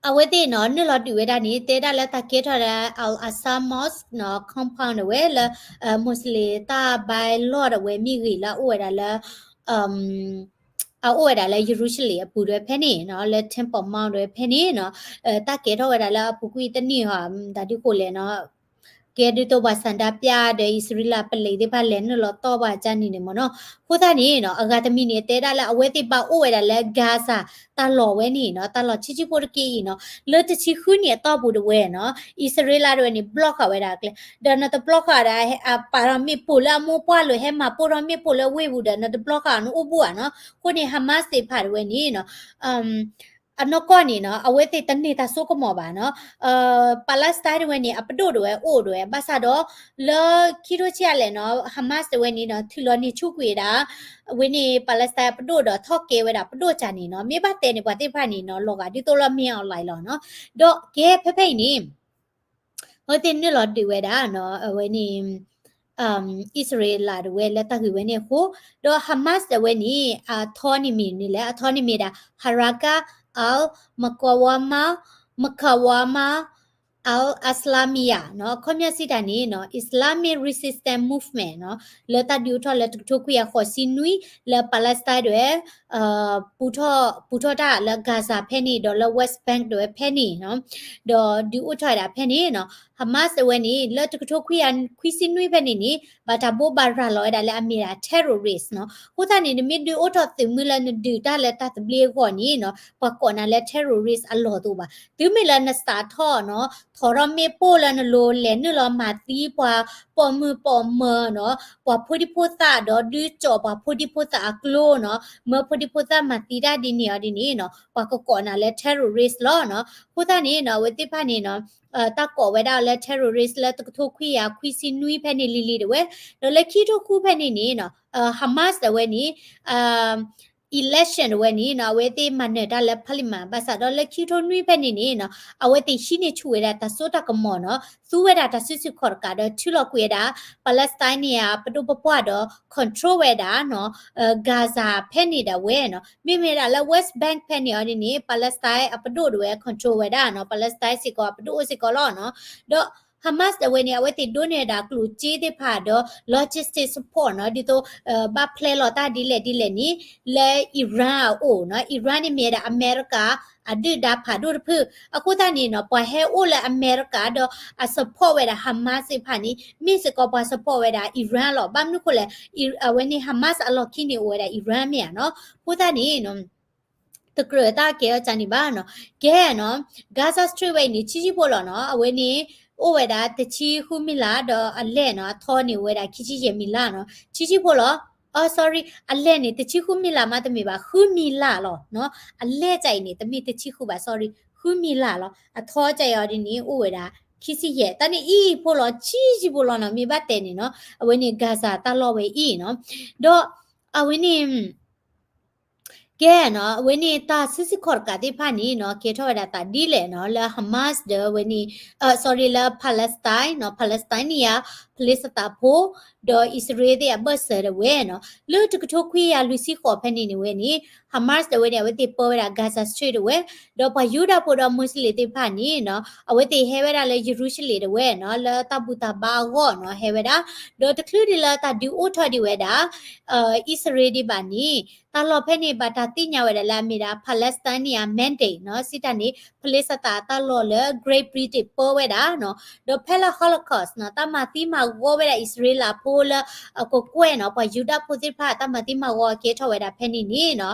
အဝဲသ့ၣ်နီၤ နုာ်လီၤဒုးဝဲဒၣ်န့ၣ် တဲဒၣ်လၢတၢ်ကဲထီၣ်ဒၣ် Al-Aqsa Mosque နီၤ compound ဝဲလၢ Muslim တၢ်ဘါလီၢ်ဒၣ်ဝဲမ့ၢ်ဂ့ၤလၢအအိၣ်ဝဲဒၣ်လၢ အအိၣ်ဝဲဒၣ်လၢ ယရူၤၡလ့ၣ်အပူၤဒၣ်ဝဲဖဲန့ၣ်နီၤ လၢ Temple Mount ဒၣ်ဝဲဖဲန့ၣ်နီၤ တၢ်ကဲထီၣ်ဝဲဒၣ်လၢအပူၤကွံာ်တနံၣ်ဟီ တၢ်ဒုးဃိလဲၣ်နီၤ ကဲဒုးသိးပှၤဆန္ဒပြဒီး အံၣ်စရ့လးပလံးသ့ၣ်တဖၣ် လဲၤနုာ်လီၤတီၢ်ဘၣ်ကၢ်န့ၣ်န့ၣ်မ့ၢ်နီၤ အဃိသတးန့ၣ်နီၤ အဂၤတမံၤန့ၣ် တဲဒၣ်လၢအဝဲသ့ၣ်ဘၣ်အိၣ်ဝဲဒၣ်လၢ Gaza တၢ်လီၢ်ဝဲန့ၣ်နီၤ တၢ်လီၢ်ဆံးဆံးဖိတက့ၢ်အံၤနီၤ လၢတဆံဃုနံၣ်အတီၢ်ပူၤတဝဲနီၤ အံၣ်စရ့လးတဝဲန့ၣ် block ဃာ်ဝဲဒၣ်ကျဲ ဒီးနတ block ဃာ်ဒၣ် အပာ်ထီၣ်မ့ၣ်ပိၢ်လၢအမိၢ်ပှၢ်လိၤ ဟဲမၤပိၢ်ထီၣ်မ့ၣ်ပိၢ်လၢဝ့ၢ်ပူၤဒီး နတ block ဃာ်နအိၣ်ဘူးဧါနီၤ အဃိန့ၣ် Hamas သ့ၣ်တဖၣ်တဝဲန့ၣ်နီၤ အနီၢ်ကီၢ်န့ၣ်နီၤ အဝဲသ့ၣ်တန့ၢ်တၢ်စိကမီၤဘၣ်နီၤ Palestine တဝဲန့ၣ် အပဒိၣ်တဝဲအိၣ်တဝဲ ဘၣ်ဆၣ်ဒီး လၢခံထိဆံးအါလဲၣ်နီၤ Hamas တဝဲန့ၣ်နီၤ ထုးလီၤန့ၢ်ဆူၣ်ကွံာ်ဝဲဒၣ် အဝဲန့ၣ် Palestine အပဒိၣ်ဒီးထီၣ်ကဲဝဲဒၣ်ပဒိၣ်စၢ်န့ၣ်နီၤ မ့ၢ်ဘၣ်တဲန့ၣ် ပှၤသ့ၣ်တဖၣ်န့ၣ်နီၤ လီၤဂာ်ဒ်သိးလၢ မင်းအောင်လှိုင် လီၤနီၤ ဒီးကဲဖဲဖဲအံၤန့ၣ် အဝဲသ့ၣ်နုာ်လီၤဒုးဝဲဒၣ်နီၤ အဝဲန့ၣ် အံၣ်စရ့လးဒၣ်ဝဲလၢတၢ်ဂ့ၢ်ဝဲန့ၣ်အဃိ, ဒီး Hamas ဒၣ်ဝဲန့ၣ် အထီန့ၣ်မ့ၢ်န့ၣ်လဲၣ်, အထီန့ၣ်မ့ၢ်ဒၣ် Harakat al Muqawama Muqawama al Islamiyya နီၤ, အခီပညီစံးတၢ်န့ၣ်နီၤ Islamic Resistance Movement နီၤ, လၢတၢ်ဒုးအိၣ်ထီၣ်လၢတကထိခွံကယၤဃိးဆံနွံ လၢ Palestine ဒၣ်ဝဲ ပူထီၣ် ပူထီၣ်တၢ်လၢ Gaza ဖဲန့ၣ် ဒီးလၢ West Bank ဒၣ်ဝဲဖဲန့ၣ်နီၤ, ဒီးဒုးအိၣ်ထီၣ်ဝဲဒၣ်ဖဲန့ၣ်နီၤ, Hamas ဒၣ်ဝဲန့ၣ် လၢတကထိခွံကယၤခွံဆံနွံဖဲန့ၣ်န့ၣ် ဘၣ်တၢ်ဘိးဘၣ်ရၤလီၤဝဲဒၣ်လၢအမ့ၢ်ဒၣ် terrorist နီၤ. အဃိသတးန့ၣ် နမ့ၢ်ဒုးအိၣ်ထီၣ်သုးမုၢ်လၢနဒုးတၢ်လၢတၢ်သဘျ့အဂီၢ်န့ၣ်နီၤ ပှၤကိးနၤလၢ terrorist အလီၢ်တအိၣ်ဘၣ်. တုၤမ့ၢ်လၢနစးထီၣ်နီၤ ထီၣ်ထီၣ်မ့ၣ်ပိၢ်လၢနလိၤလဲၤနုာ်လီၤမၤသံပှၤပိာ်မုၣ်ပိာ်မၢၤနီၤ, ပှၤဖိဒံဖိသၣ်ဒီးဒုးကၠီၣ်ပှၤဖိဒံဖိသၣ်အကျိနီၤ, မၢဖိဒံဖိသၣ်မၤသံတၢ်ဒ်န့ၣ်အီၤဒ်န့ၣ်နီၤ ပှၤကကိးနၤလၢ terrorist လီၤနီၤ. အဃိသတးန့ၣ်နီၤ အဝဲသ့ၣ်တဖၣ်န့ၣ်နီၤ တၢ်ကိးဝဲဒၣ်လၢ terrorist လၢတကထိခွံကယၤခွံဆံနွံဖဲန့ၣ်လံၤလံၤဒၣ်ဝဲ, ဒီးလၢခံကထိဃုဖဲန့ၣ်န့ၣ်နီၤ Hamas ဒၣ်ဝဲန့ၣ် election ဒၣ်ဝဲန့ၣ်နီၤ အဝဲသ့ၣ်မၤနၢၤတၢ်လၢ parliament ဘၣ်ဆၣ်ဒီးလၢခံကထိနွံဖဲန့ၣ်န့ၣ်နီၤ အဝဲသ့ၣ်ဟံးန့ၢ်ဆူၣ်ဝဲဒၣ်တၢ်စိတၢ်ကမီၤနီၤ, သူဝဲဒၣ်တၢ်စုဆူၣ်ခီၣ်တကးဒီးထုးလီၤကွံာ်ဝဲဒၣ် Palestine န့ၣ်အပဒိၣ်ပပှၢ်ဒီး control ဝဲဒၣ်နီၤ Gaza ဖဲန့ၣ်ဒၣ်ဝဲနီၤ. မ့မ့ၢ်ဒၣ်လၢ West Bank ဖဲန့ၣ်အီၤဒ်န့ၣ် Palestine အပဒိၣ်ဒၣ်ဝဲ control ဝဲဒၣ်နီၤ, Palestine စ့ၢ်ကီးအပဒိၣ်အိၣ်စ့ၢ်ကီးလီၤနီၤ. ဒီး Hamas ဒၣ်ဝဲန့ၣ် အဝဲသ့ၣ်ဒိးန့ၢ်ဝဲဒၣ်ကျိၣ်စ့သ့ၣ်တဖၣ်ဒီး logistic support နီၤ, ဒ်သိး ဘၣ်ဖျဲလီၤတၢ်ဒ်လဲၣ်ဒ်လဲၣ်န့ၣ် လၢ Iran အအိၣ်နီၤ, Iran န့ၣ်မ့ၢ်ဝဲဒၣ်အမဲရကၤ အဒုၣ်ဒါဖးဒိၣ်တဖု, အဃိသတးန့ၣ်နီၤ ပှၤဟဲအိၣ်လၢအမဲရကၤဒီးအ support ဝဲဒၣ် Hamas သ့ၣ်တဖၣ်န့ၣ် မ့ၢ်စ့ၢ်ကီးပှၤ support ဝဲဒၣ် Iran လီၤ. ဘၣ်မနုၤဃိလဲၣ် အဝဲန့ၣ် Hamas အလီၢ်ခံန့ၣ်အိၣ်ဝဲဒၣ် Iran မ့ၢ်ဧါနီၤ. အဃိသတးန့ၣ် တကြၢးတၢ်ကဲထီၣ်ကန့ၣ်ဘၣ်နီၤ. ကဲနီၤ Gaza Strip ဝဲအံၤန့ၣ် ဆံးဆံးဖိလီၤနီၤ, အဝဲန့ၣ် အိၣ်ဝဲဒၣ်တဆံဃုမံလး ဒီးအလဲၢ်နီၤ အထီန့ၣ်အိၣ်ဝဲဒၣ်ခံဆံယဲၢ်မံလးနီၤ, ဆံးဆံးဖိလီၤ. အ sorry အလဲၢ်န့ၣ် တဆံဃုမံလးမးတမ့ၢ်ဘၣ် ဃုမံလးလီၤနီၤ, အလဲၢ်ကအံၤန့ၣ် တမ့ၢ်တဆံဃုဘၣ် sorry ဃုမံလးလီၤ. အထီကအံၤအီၤဒ်န့ၣ် အိၣ်ဝဲဒၣ် ခံဆံယဲၢ်, တၢ်န့ၣ်အံၤဖိလီၤ ဆံးဆံးဖိလီၤနီၤ, မ့ၢ်ဘၣ်တဲန့ၣ်နီၤ အဝဲန့ၣ် Gaza တၢ်လီၢ်ဝဲအံၤနီၤ, ဒီး အဝဲန့ၣ် ကဲနီၤ အဝဲန့ၣ်တၢ်စုဆူၣ်ခီၣ်တကးသ့ၣ်တဖၣ်န့ၣ်နီၤ ကဲထီၣ်ဝဲဒၣ်သးဒ်လဲၣ်နီၤ လၢ Hamas ဒီးအဝဲန့ၣ် sorry လၢ Palestine နီၤ Palestine န့ၣ်ယါ ဖလ့စတၤဖိ ဒီးအံၣ်စရ့လးသ့ၣ်အဘၢၣ်စၢၤဒၣ်ဝဲနီၤ လၢတကထိခွံကယၤလွံၢ်ဆံဃိးဖဲန့ၣ်န့ၣ်ဝဲန့ၣ် Hamas ဒၣ်ဝဲန့ၣ် အဝဲသ့ၣ်ပၢဝဲဒၣ် Gaza Strip ဒၣ်ဝဲ ဒီးပှၤယူဒၤဖိဒီး Muslim သ့ၣ်တဖၣ်န့ၣ်နီၤ အဝဲသ့ၣ်ဟဲဝဲဒၣ်လၢယရူၤၡလ့ၣ်ဒၣ်ဝဲနီၤ လၢတၢ်ဘူၣ်တၢ်ဘါအဂီၢ်နီၤ ဟဲဝဲဒၣ် ဒီးတချုးဒံးလၢတၢ်ဒုးအိၣ်ထီၣ်ဒံးဝဲဒၣ် အံၣ်စရ့လးဒံးဘၣ်န့ၣ် တၢ်လီၢ်ဖဲန့ၣ် ဘၣ်တၢ်သ့ၣ်ညါဝဲဒၣ်လၢအမ့ၢ်ဒၣ် Palestine န့ၣ် အ mandate နီၤ စံးတၢ်န့ၣ် ဖလ့စတၤအတၢ်လီၢ်လၢ Great Britain ပၢဝဲဒၣ်နီၤ ဒီးဖဲလၢ Holocaust နီၤ တၢ်မၤသံမၤဂီၤဝဲဒၣ်အံၣ်စရ့လးဖိလၢအကကွဲၢ်နီၤ ပှၤယူဒၤဖိသ့ၣ်တဖၣ် တၢ်မၤသံမၤဂီၤကဲထီၣ်ဝဲဒၣ်ဖဲန့ၣ်န့ၣ်နီၤ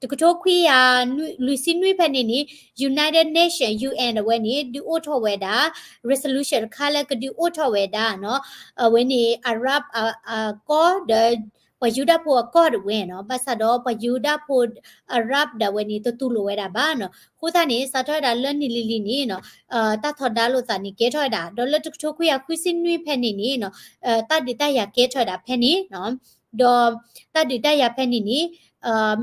တကထိခွံကယၤလွံၢ်ဆံနွံဖဲန့ၣ်န့ၣ် United Nation UN ဒၣ်ဝဲန့ၣ် ဒုးအိၣ်ထီၣ်ဝဲဒၣ် resolution တခါလၢကဒုးအိၣ်ထီၣ်ဝဲဒၣ်နီၤ အဝဲန့ၣ် Arab အကီၢ်ဒီး ပှၤယူဒၤဖိအကီၢ်ဒၣ်ဝဲနီၤ ဘၣ်ဆၣ်ဒီးပှၤယူဒၤဖိ Arab ဒၣ်ဝဲန့ၣ် တတူၢ်လိာ်ဝဲဒၣ်ဘၣ်နီၤ အဃိသတးန့ၣ် စးထီၣ်ဝဲဒၣ်လၢနံၣ်လံၤလံၤန့ၣ်နီၤ တၢ်ထီဒါလိာ်သးန့ၣ် ကဲထီၣ်ဝဲဒၣ် ဒီးလၢတကထိခွံကယၤခွံဆံနွံဖဲန့ၣ်န့ၣ်နီၤ တၢ်ဒုးတၢ်ယၤကဲထီၣ်ဝဲဒၣ်ဖဲန့ၣ်နီၤ ဒီးတၢ်ဒုးတၢ်ယၤဖဲန့ၣ်န့ၣ်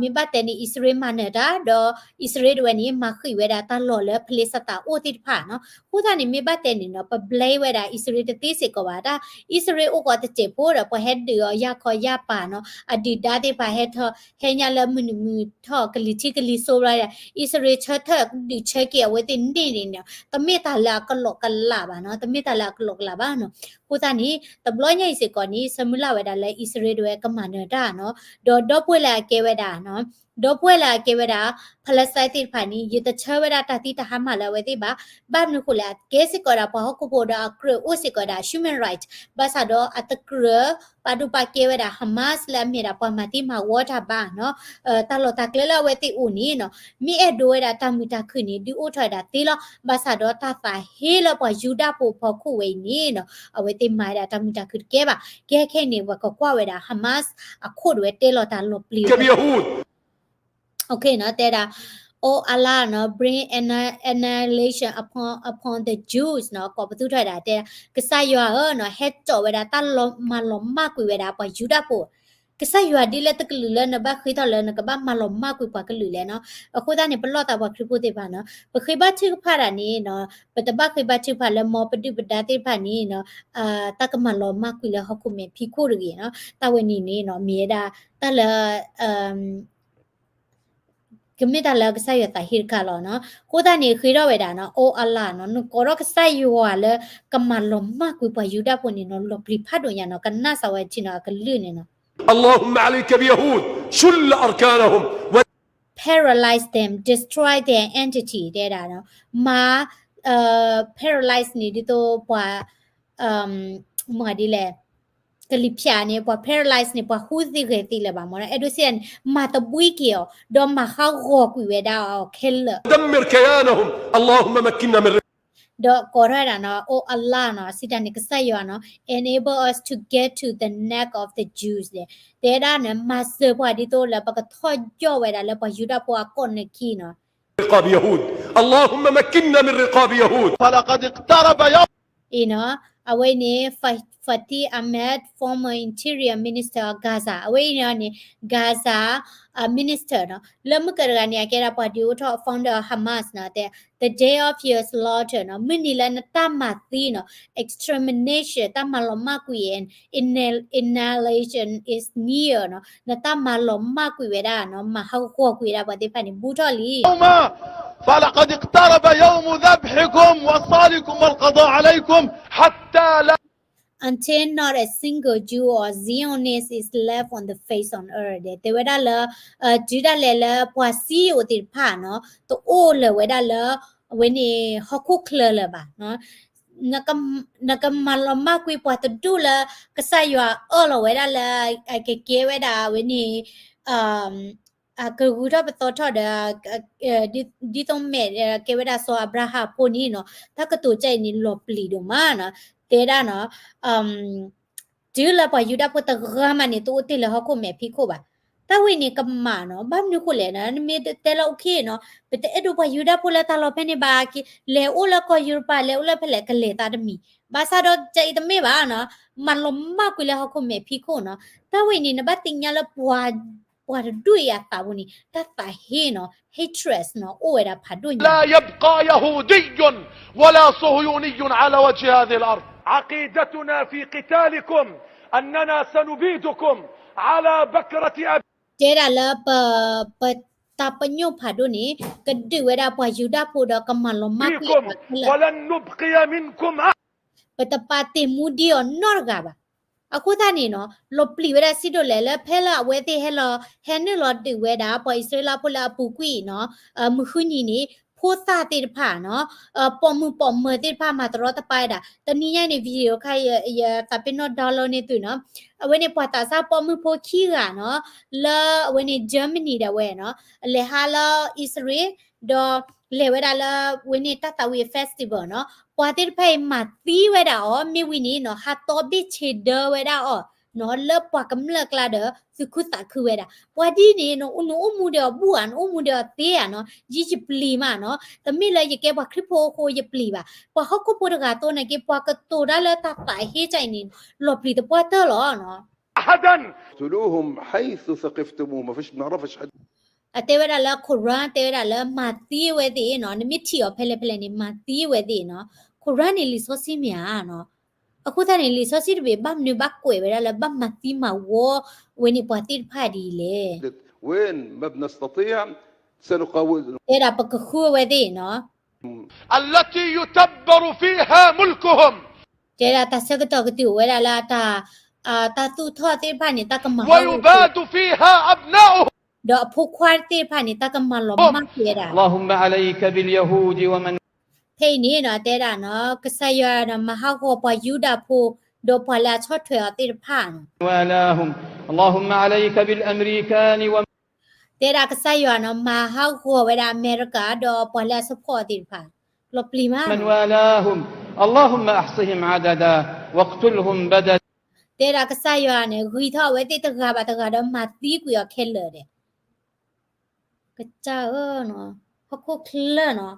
မ့ၢ်ဘၣ်တဲန့ၣ် အံၣ်စရ့လးမၤနၢၤတၢ် ဒီးအံၣ်စရ့လးဒၣ်ဝဲန့ၣ် မၤဃံးဝဲဒၣ်တၢ်လီၢ်လၢဖလ့စတၤအိၣ်သ့ၣ်တဖၣ်နီၤ အဃိသတးန့ၣ် မ့ၢ်ဘၣ်တဲန့ၣ်နီၤ ပ blame ဝဲဒၣ်အံၣ်စရ့လးတသ့စ့ၢ်ကီးဘၣ် တၢ်အံၣ်စရ့လးအိၣ်ကီးတစဲးဖိဒီး ပှၤဟဲဒုးအီၤယၢ်ခီယၢ်ပၤနီၤ အဒုၣ်ဒါသ့ၣ်တဖၣ်ဟဲထီၣ် ဟဲညါလၢမုၢ်နုာ်မုၢ်ထီၣ်ကလံၤထံကလံၤစိးဘျီ အံၣ်စရ့လးဆၢထၢၣ်ဒုးဆၢက့ၤအဝဲသ့ၣ်န့ၣ်န့ၣ်နီၤ တမ့ၢ်တၢ်လၢအကလီကလးဘၣ်နီၤ တမ့ၢ်တၢ်လၢအကလီကလးဘၣ်နီၤ အဃိသတးန့ၣ် တဘျီညါအံၤစ့ၢ်ကီးန့ၣ် ဆၢမုၢ်လၢ်ဝဲဒၣ်လၢအံၣ်စရ့လးဒၣ်ဝဲကမၤနၢၤတၢ်နီၤ ဒီးဒီပုၢ်ဝဲၢ်လၢအကဲဝဲဒၣ်နီၤ ဒီပုၢ်ဝဲၢ်လၢအကဲဝဲဒၣ် Palestine သ့ၣ်တဖၣ်န့ၣ် ယတဆၢဝဲဒၣ်တၢ်သံတၢ်ဟါမၢ်လၢအဝဲသ့ၣ်ဘၣ် ဘၣ်မနုၤဃိလဲၣ် အကဲစ့ၢ်ကီးဒၣ်ပှၤဟီၣ်ခိၣ်ဖိဒီးအကြၢးအိၣ်စ့ၢ်ကီးဒၣ် human right ဘၣ်ဆၣ်ဒီးအတကြၢးပာ်ဒိၣ်ပာ်ကဲဝဲဒၣ် Hamas လၢအမ့ၢ်ဒၣ်ပှၤမၤသံမၤဝီတၢ်ဘၣ်နီၤ တၢ်လီၢ်တၢ်ကျဲလၢအဝဲသ့ၣ်အိၣ်န့ၣ်နီၤ မ့ၢ်အဲၣ်ဒိးဝဲဒၣ်တၢ်မုာ်တၢ်ခုၣ်န့ၣ် ဒုးအိၣ်ထီၣ်ဝဲဒၣ်သ့လီၤ ဘၣ်ဆၣ်ဒီးတၢ်သးဟ့လၢပှၤယူဒၤဖိအဖီခိၣ်ဝဲအံၤန့ၣ်နီၤ အဝဲသ့ၣ်မၤဝဲဒၣ်တၢ်မုာ်တၢ်ခုၣ်တကဲဘၣ် ကဲခဲအံၤန့ၣ် ပကကွၢ်ဝဲဒၣ် Hamas အခိၣ်ဒၣ်ဝဲတဲလီၤတၢ်လီၤပျံၤဝဲ နီၤ တဲဒၣ် Oh Allah နီၤ bring annihilation upon upon the Jews နီၤ ကိးပသူထီၣ်ဝဲဒၣ်တဲဒၣ် ကစၢ်ယွၤဧၢနီၤ ဟဲစိာ်ဝဲဒၣ်တၢ်လီၤမၤလီၤမၢ်ကွံာ်ဝဲဒၣ်ပှၤယူဒၤဖိ ကစၢ်ယွၤဒ်လဲၣ်တကလုာ်လၢနဘၣ်ဃ့ထီၣ်လၢနကဘၣ်မၤလီၤမၢ်ကွံာ်ပှၤကလုာ်လဲၣ်နီၤ. အဃိသတးန့ၣ် ပလီၢ်သးပှၤခရံာ်ဖိသ့ၣ်တဖၣ်နီၤ, ပဃ့ဘါထုကဖၣ်တၢ်န့ၣ်နီၤ, ပတဘၣ်ဃ့ဘါထုကဖၣ်လၢမ်ပဒုၣ်ပဒါသ့ၣ်တဖၣ်န့ၣ်နီၤ, တၢ်ကမၤလီၤမၢ်ကွံာ်လၢဟီၣ်ခိၣ်မဲာ်ဖံးခိၣ်တဂ့ၤနီၤ. တၢ်ဝဲန့ၣ်န့ၣ်နီၤ မ့ၢ်ဝဲဒၣ် တၢ်လၢ ကမ့ၢ်တၢ်လၢကစၢ်ယွၤသးဟ့တခါလီၤနီၤ. အဃိသတးန့ၣ် ဃ့ထီၣ်ဝဲဒၣ်နီၤ, အိၣ်အလၢ်နီၤ, နကိးထီၣ်ကစၢ်ယွၤလၢကမၤလီၤမၢ်ကွံာ်ပှၤယူဒၤဖိန့ၣ်နီၤ, လီၤပျံၤဖးဒိၣ်ညါနီၤ, ကနၣ်စးဝဲထံနီၤ အကလုၢ်န့ၣ်နီၤ. اللهم عليك بيهود، شل أركانهم و paralyze them, destroy their entity တဲဒၣ်နီၤ, မၤ paralyze န့ၣ်ဒ်သိးပှၤ မၤဒ်လဲၣ် ကလံၤဖၠးန့ၣ် ပှၤ paralyze န့ၣ် ပှၤဟူသ့ဂဲၤသ့လၢၤဘၣ်မ့ၢ်နီၤ, အဲၣ်ဒိးစံးန့ၣ် မၤသဘှံးက့ၤအီၤ ဒီးမၤဟးဂီၤကွံာ်ဝဲဒၣ်အီၤခဲလၢာ် دمر كيانهم، اللهم مكنا من ဒီးကိးထီၣ်ဝဲဒၣ်နီၤ, အိၣ်အလၢ်နီၤ, စံးတၢ်န့ၣ် ကစၢ်ယွၤနီၤ, enable us to get to the neck of the Jews တဲဝဲဒၣ်န့ၣ် မၤစၢၤပှၤဒ်သိးလၢပကထီၣ်ယီၢ်ဝဲဒၣ်လၢပှၤယူဒၤဖိအကိာ်နခံနီၤ. رقاب يهود، اللهم مكنا من رقاب يهود. فلقد اقترب يوم အံၤနီၤ, အဝဲအံၤန့ၣ် Fati Ahmed, former interior minister of Gaza, အဝဲအံၤန့ၣ် Gaza minister နီၤ, လၢမုၢ်ကတဂၤန့ၣ် အကဲဒၣ်ပှၤဒုးအိၣ်ထီၣ် founder of Hamas နီၤ, တဲ the day of your slaughter နီၤ, မုၢ်နံၤလၢနတၢ်မၤသံနီၤ, extermination တၢ်မၤလီၤမၢ်ကွံာ် annihilation is near နီၤ, နတၢ်မၤလီၤမၢ်ကွံာ်ဝဲဒၣ်နီၤ, မၤဟးဂီၤကွံာ်ဝဲဒၣ်ပှၤသ့ၣ်တဖၣ်န့ၣ် ဘူးထီၣ်လံ يوم، فلقد اقترب يوم ذبحكم وصالكم والقضاء عليكم حتى لا until not a single Jew or Zionist is left on the face on earth တဲဝဲဒၣ်လၢ တုၤဒၣ်လဲာ်လၢပှၤစံယိၣ်သ့ၣ်တဖၣ်နီၤ, တအိၣ်လၢၤဝဲဒၣ်လၢ အဝဲန့ၣ် ဟီၣ်ခိၣ်ချၢလၢၤဘၣ် နကမၤလီၤမၢ်ကွံာ်ပှၤတဒူၣ်လၢ ကစၢ်ယွၤအၢၣ်လီၤဝဲဒၣ်လၢ ကကဲဝဲဒၣ်အဝဲန့ၣ် ကဂုၤထီၣ်ပသီထီၣ်ဒီး ဒ်သိးမဲာ်ကဲဝဲဒၣ်စီၤအၤဘြၤဟၣ်ဖိန့ၣ်နီၤ, တၢ်ကတိၤကဲအံၤန့ၣ်လီၤပျံၤဒိၣ်မးနီၤ, တဲဒၣ်နီၤ တုၤလၢပှၤယူဒၤဖိတဂၤမးန့ၣ် တအိၣ်တ့ၢ်လၢဟီၣ်ခိၣ်မဲာ်ဖံးခိၣ်ဘၣ်. တၢ်ဝဲန့ၣ်ကမၣ်နီၤ, ဘၣ်မနုၤဃိလဲၣ်နီၤ, နမ့ၢ်တဲလၢ okay နီၤ, ပတအဲၣ်ဒိးပှၤယူဒၤဖိလၢတၢ်လီၢ်ဖဲန့ၣ်ဘၣ်, လဲၤအိၣ်လၢကီၢ်ယူရပၤ လဲၤအိၣ်လၢဖဲလဲၣ် ကလဲၤသးတမံၤ, ဘၣ်ဆၣ်ဒီးကအံၤတမ့ၢ်ဘၣ်နီၤ, မၤလီၤမၢ်ကွံာ်လၢဟီၣ်ခိၣ်မဲာ်ဖံးခိၣ်နီၤ. တၢ်ဝဲအံၤန့ၣ် နဘၣ်သ့ၣ်ညါလၢပှၤ ပှၤတဒူၣ်အံၤအသးပူၤန့ၣ် တၢ်သးဟ့နီၤ, hatred နီၤ, အိၣ်ဝဲဒၣ်ဖးဒိၣ်ညါ لا يبقى يهودي ولا صهيوني على وجه هذه الأرض. عقيدتنا في قتالكم أننا سنبيدكم على بكرة أبيكم. တဲဒၣ်လၢပ ပတၢ်ပညိၣ်ဖးဒိၣ်န့ၣ် ကဒုးဝဲဒၣ်ပှၤယူဒၤဖိဒီးကမၤလီၤမၢ်ကွံာ်အီၤခဲလၢာ် ولن نبقي منكم أحد. ပတပာ်တ့ၢ်မူဒံးအီၤနီတဂၤဘၣ်. အဃိသတးန့ၣ်နီၤ, လီၤပျံၤဝဲဒၣ်စံးဒိၣ်လဲၣ်လၢဖဲလၢအဝဲသ့ၣ်ဟဲလီၤ ဟဲနုာ်လီၤဒုးဝဲဒၣ် ပှၤအံၣ်စရ့လးဖိလၢအပူၤကွံာ်နီၤ, မုၢ်ဃုနံၤန့ၣ် ဖိသၣ်သ့ၣ်တဖၣ်နီၤ, ပိာ်မုၣ်ပိာ်မၢၤသ့ၣ်တဖၣ်မၤတရီတပါဝဲဒၣ်. တနံၤညါအံၤန့ၣ် video ခါ ယသးပ့ၤနီၣ် download န့ၢ်သုနီၤ, အဝဲန့ၣ်ပှၤသးစၢ်ပိာ်မုၣ်ဖိခံဂၤနီၤ, လၢအဝဲန့ၣ် Germany ဒၣ်ဝဲနီၤ, လဲၤဟးလၢအံၣ်စရ့လး ဒီးလဲၤဝဲဒၣ်လၢ ဝဲန့ၣ်တၢ်သးဝံၣ် festival နီၤ, ပှၤသ့ၣ်တဖၣ်အံၤမၤသံဝဲဒၣ်အီၤ မ့ၢ်ဝံၤန့ၣ်နီၤ ဟးတီဘ့ၣ်ဆ့ဒၢဝဲဒၣ်အီၤနီၤ, လၢပှၤကမျၢၢ်ကျါဒီး သူၣ်ခုသးခုဝဲဒၣ်. ပှၤဒ်န့ၣ်နီၤ နအိၣ်မူဒီးအီၤဘူၣ်ဧါ, နအိၣ်မူဒီးအီၤသ့ဧါနီၤ, ယံယပျံၤမးနီၤ, တမ့ၢ်လၢယကဲပှၤခရံာ်ဖိအဃိယပျံၤဘၣ်. ပှၤဟီၣ်ခိၣ်ဖိတဂၤအသိးန့ၣ်က့ ပှၤကတိၤတၢ်လၢတၢ်သးဟ့တၢ်အံၤန့ၣ် လီၤပျံၤသပှၢ်တᢢၢ်လီၤနီၤ. أحدا. اقتلوهم حيث ثقفتموهم، ما فيش، ما عرفش حد. အတဲဝဲဒၣ်လၢ Quran တဲဝဲဒၣ်လၢမၤသံအဝဲသ့ၣ်နီၤ, နမ့ၢ်ထံၣ်အီၤဖဲလဲၣ်ဖဲလဲၣ်န့ၣ် မၤသံအဝဲသ့ၣ်နီၤ. Quran န့ၣ်လံာ်စီဆှံမ့ၢ်ဧါနီၤ. အဃိသတးန့ၣ် လံာ်စီဆှံတဘ့ၣ် ဘၣ်မနုၤဘၣ်ကွဲးဝဲဒၣ်လၢ ဘၣ်မၤသံမၤဝီဝဲန့ၣ်ပှၤသ့ၣ်တဖၣ်ဒ်လဲၣ်. وين ما بنستطيع سنقاوم. တဲဒၣ်ပကဃုအဝဲသ့ၣ်နီၤ. التي يتبر فيها ملكهم. တဲဒၣ်တၢ်ဆၢကတီၢ်ကတုၤအိၣ်ဝဲဒၣ်လၢ တၢ်သူၣ်ထီၣ်သ့ၣ်တဖၣ်န့ၣ် တၢ်ကမၤဟးဂီၤ ويباد فيها أبناؤهم. ဒီးအဖိခွါသ့ၣ်တဖၣ်န့ၣ် တၢ်ကမၤလီၤမၢ်ကွံာ်ဝဲဒၣ်. اللهم عليك باليهود ومن ဖဲအံၤန့ၣ်နီၤ တဲဒၣ်နီၤ ကစၢ်ယွၤနီၤ မၤဟးဂီၤပှၤယူဒၤဖိ ဒီးပှၤလၢအဆီၣ်ထွဲအီၤသ့ၣ်တဖၣ်နီၤ. والاهم. اللهم عليك بالأمريكان ومن တဲဒၣ်ကစၢ်ယွၤနီၤ မၤဟးဂီၤဝဲဒၣ်အမဲရကၤ ဒီးပှၤလၢအ support အီၤသ့ၣ်တဖၣ် လီၤပျံၤမး والاهم. اللهم أحصهم عددا واقتلهم بددا. တဲဒၣ်ကစ�်ယွၤန့ၣ် ဂံၢ်ထီၣ်အဝဲသ့ၣ်တဂၤဘၣ်တဂၤဒီးမၤသံကွံာ်အီၤခဲလၢာ်ဒဲး. ကစၢ်ဧၢနီၤ, ဟီၣ်ခိၣ်ချၢနီၤ,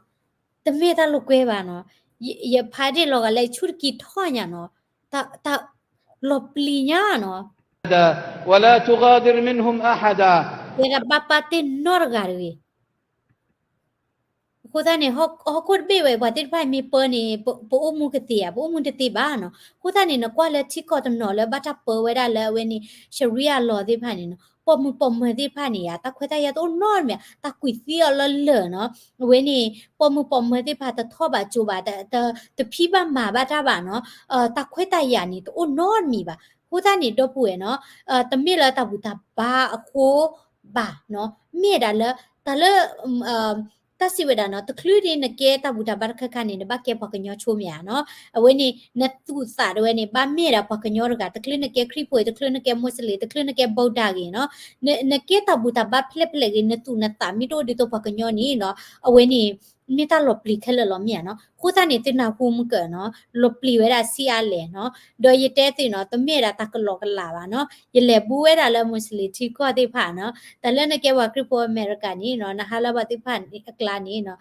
တမ့ၢ်တၢ်လိာ်ကွဲဘၣ်နီၤ, ယဖးဒ့ၣ်လီၤဂာ်လၢယဆူၣ်တကံထီၣ်ညါနီၤ, တၢ်လီၤပျံၤညါနီၤ. أبدا ولا تغادر منهم أحدا. ယဲဒၣ်ဘၣ်ပာ်တ့ၢ်နီတဂၤတဂ့ၤ. အဃိသတးန့ၣ် ဟီၣ်ခိၣ်တဘ့ၣ်ဝဲ ပှၤသ့ၣ်တဖၣ်မ့ၢ်ပၢန့ၣ် ပအိၣ်မူကသ့ဧါ, ပအိၣ်မူတသ့ဘၣ်နီၤ. အဃိသတးန့ၣ် နကွၢ်လၢထံကီၢ်တနီၤလၢဘၣ်တၢ်ပၢဝဲဒၣ်လၢအဝဲန့ၣ် Sharia law သ့ၣ်တဖၣ်န့ၣ်နီၤ, ပိာ်မုၣ်ပိာ်မၢၤသ့ၣ်တဖၣ်န့ၣ်ဧါ တၢ်ခွဲးတၢ်ယာ်တအိၣ်နီတမံၤ, တၢ်ကွံာ်သံအီၤလၢလၢၢ်နီၤ. အဝဲန့ၣ် ပိာ်မုၣ်ပိာ်မၢၤသ့ၣ်တဖၣ် တထီၣ်ဘၣ်ကၠိဘၣ်, တဖံးဘၣ်မၤဘၣ်တၢ်ဘၣ်နီၤ, တၢ်ခွဲးတၢ်ယာ်န့ၣ် တအိၣ်နီတမံၤဘၣ်. အဃိသတးန့ၣ် ဒီပုၢ်ဝဲၢ်နီၤ, တမ့ၢ်လၢတၢ်ဘူၣ်တၢ်ဘါအဃိဘၣ်နီၤ, မ့ၢ်ဒၣ်လၢ တၢ်လၢ တၢ်စံးဝဲဒၣ်နီၤ, တချုးဒ်နကဲတၢ်ဘူၣ်တၢ်ဘါတခါခါန့ၣ် နဘၣ်ကဲပှၤကညီဆိမ့ၢ်ဧါနီၤ. အဝဲန့ၣ် နသူၣ်သးတဝဲန့ၣ် ဘၣ်မ့ၢ်ဒၣ်ပှၤကညီတဂၤ, တချုးနကဲခရံာ်ဖိအံၤ, တချုးနကဲမူးစလ့ၣ်, တချုးနကဲ Buddha ဂ့ၤနီၤ, နကဲတၢ်ဘူၣ်တၢ်ဘါဖဲလဲၣ်ဖဲလဲၣ်ဂ့ၤ, နသူၣ်နသးမ့ၢ်တအိၣ်ဒ်သိးပှၤကညီန့ၣ်နီၤ, အဝဲန့ၣ် မ့ၢ်တၢ်လီၤပျံၤခဲလၢာ်လီၤမ့ၢ်ဧါနီၤ. အဃိသတးန့ၣ် သုနၢ်ဟူမုၢ်ကၢၢ်နီၤ, လီၤပျံၤဝဲဒၣ်ဆံးအါလဲၣ်နီၤ. ဒီးယတဲသုနီၤ, တမ့ၢ်ဒၣ်တၢ်ကလီကလးဘၣ်နီၤ, ယလဲၤဘူးဝဲဒၣ်လၢမူးစလ့ၣ်ထံကီၢ်သ့ၣ်တဖၣ်နီၤ, တၢ်လၢနကဲပှၤခရံာ်ဖိအမဲရကၤန့ၣ်နီၤ, နဟးလၢပှၤသ့ၣ်တဖၣ်အကျါန့ၣ်နီၤ,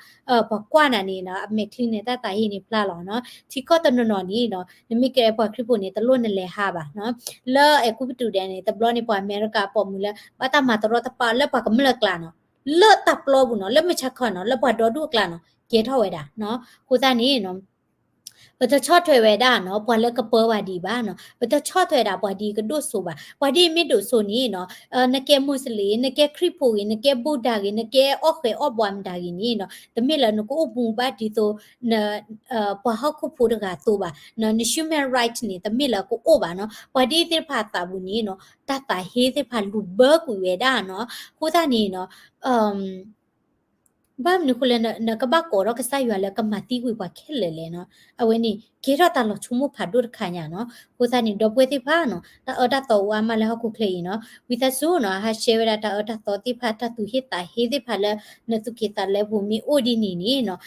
ပှၤကွၢ်နၤန့ၣ်နီၤ, အမဲာ်ချံန့ၣ် တၢ်သးဟ့န့ၣ်ဖျါလီၤနီၤ. ထံကီၢ်တနီၤနီၤန့ၣ်နီၤ, နမ့ၢ်ကဲပှၤခရံာ်ဖိန့ၣ် တလိၣ်နလဲၤဟးဘၣ်နီၤ. လၢအဲၤကူပတူးဒဲးန့ၣ် တဘျီန့ၣ် ပှၤအမဲရကၤပိာ်မုၣ်လၢ ဘၣ်တၢ်မၤတရီတပါလၢပှၤကမျၢၢ်အကျါနီၤ, လၢတၢ်ပျီပူၤနီၤ, လၢမုၢ်ဆါခီနီၤ, လၢပှၤဒီဒူၣ်အကျါနီၤ, ကဲထီၣ်ဝဲဒၣ်နီၤ. အဃိသတးန့ၣ်နီၤ ပတဆီၣ်ထွဲဝဲဒၣ်နီၤ, ပှၤလၢကပၢပှၤဒ်အံၤဘၣ်နီၤ, ပတဆီၣ်ထွဲဒၣ်ပှၤဒ်အံၤကဒိၣ်စိဘၣ်. ပှၤဒ်အံၤမ့ၢ်ဒိၣ်စိန့ၣ်နီၤ, နကဲမူးစလ့ၣ်, နကဲခရံာ်ဖိဂ့ၤ, နကဲ Buddha ဂ့ၤ, နကဲအီၣ်ဃဲၤအီၣ်ဘှးမတၤဂ့ၤန့ၣ်နီၤ, တမ့ၢ်လၢနကအိၣ်မူဘၣ်ဒ်သိး ပှၤဟီၣ်ခိၣ်ဖိတဂၤအသိးဘၣ်နီၤ, န human right န့ၣ် တမ့ၢ်လၢကအိၣ်ဘၣ်နီၤ. ပှၤဒ်အံၤသ့ၣ်တဖၣ်အသးပူၤန့ၣ်နီၤ, တၢ်သးဟ့သ့ၣ်တဖၣ်လူၤဘၢကွံာ်ဝဲဒၣ်နီၤ. အဃိသတးန့ၣ်နီၤ ဘၣ်မနုၤအဃိလၢ နကဘၣ်ကိးထီၣ်ကစၢ်ယွၤလၢကမၤသံကွံာ်ပှၤခဲလၢာ်လဲၣ်နီၤ. အဝဲန့ၣ် ကဲထီၣ်တၢ်လီၤဆိကမိၣ်ဖးဒိၣ်တခါညါနီၤ. အဃိသတးန့ၣ် ဒီပုၢ်ဝဲၢ်သ့ၣ်တဖၣ်နီၤ, တၢ်အၢတၢ်သီအိၣ်အါမးလၢဟီၣ်ခိၣ်ချၢအံၤနီၤ. ဝံသးစူၤနီၤ ဟး share ဝဲဒၣ်တၢ်အၢတၢ်သီသ့ၣ်တဖၣ်, တၢ်သူၣ်ဟ့သးဟ့သ့ၣ်တဖၣ်လၢ နသူၣ်က့ၤသးလဲပူၤမ့ၢ်အိၣ်ဒ်န့ၣ်န့ၣ်နီၤ,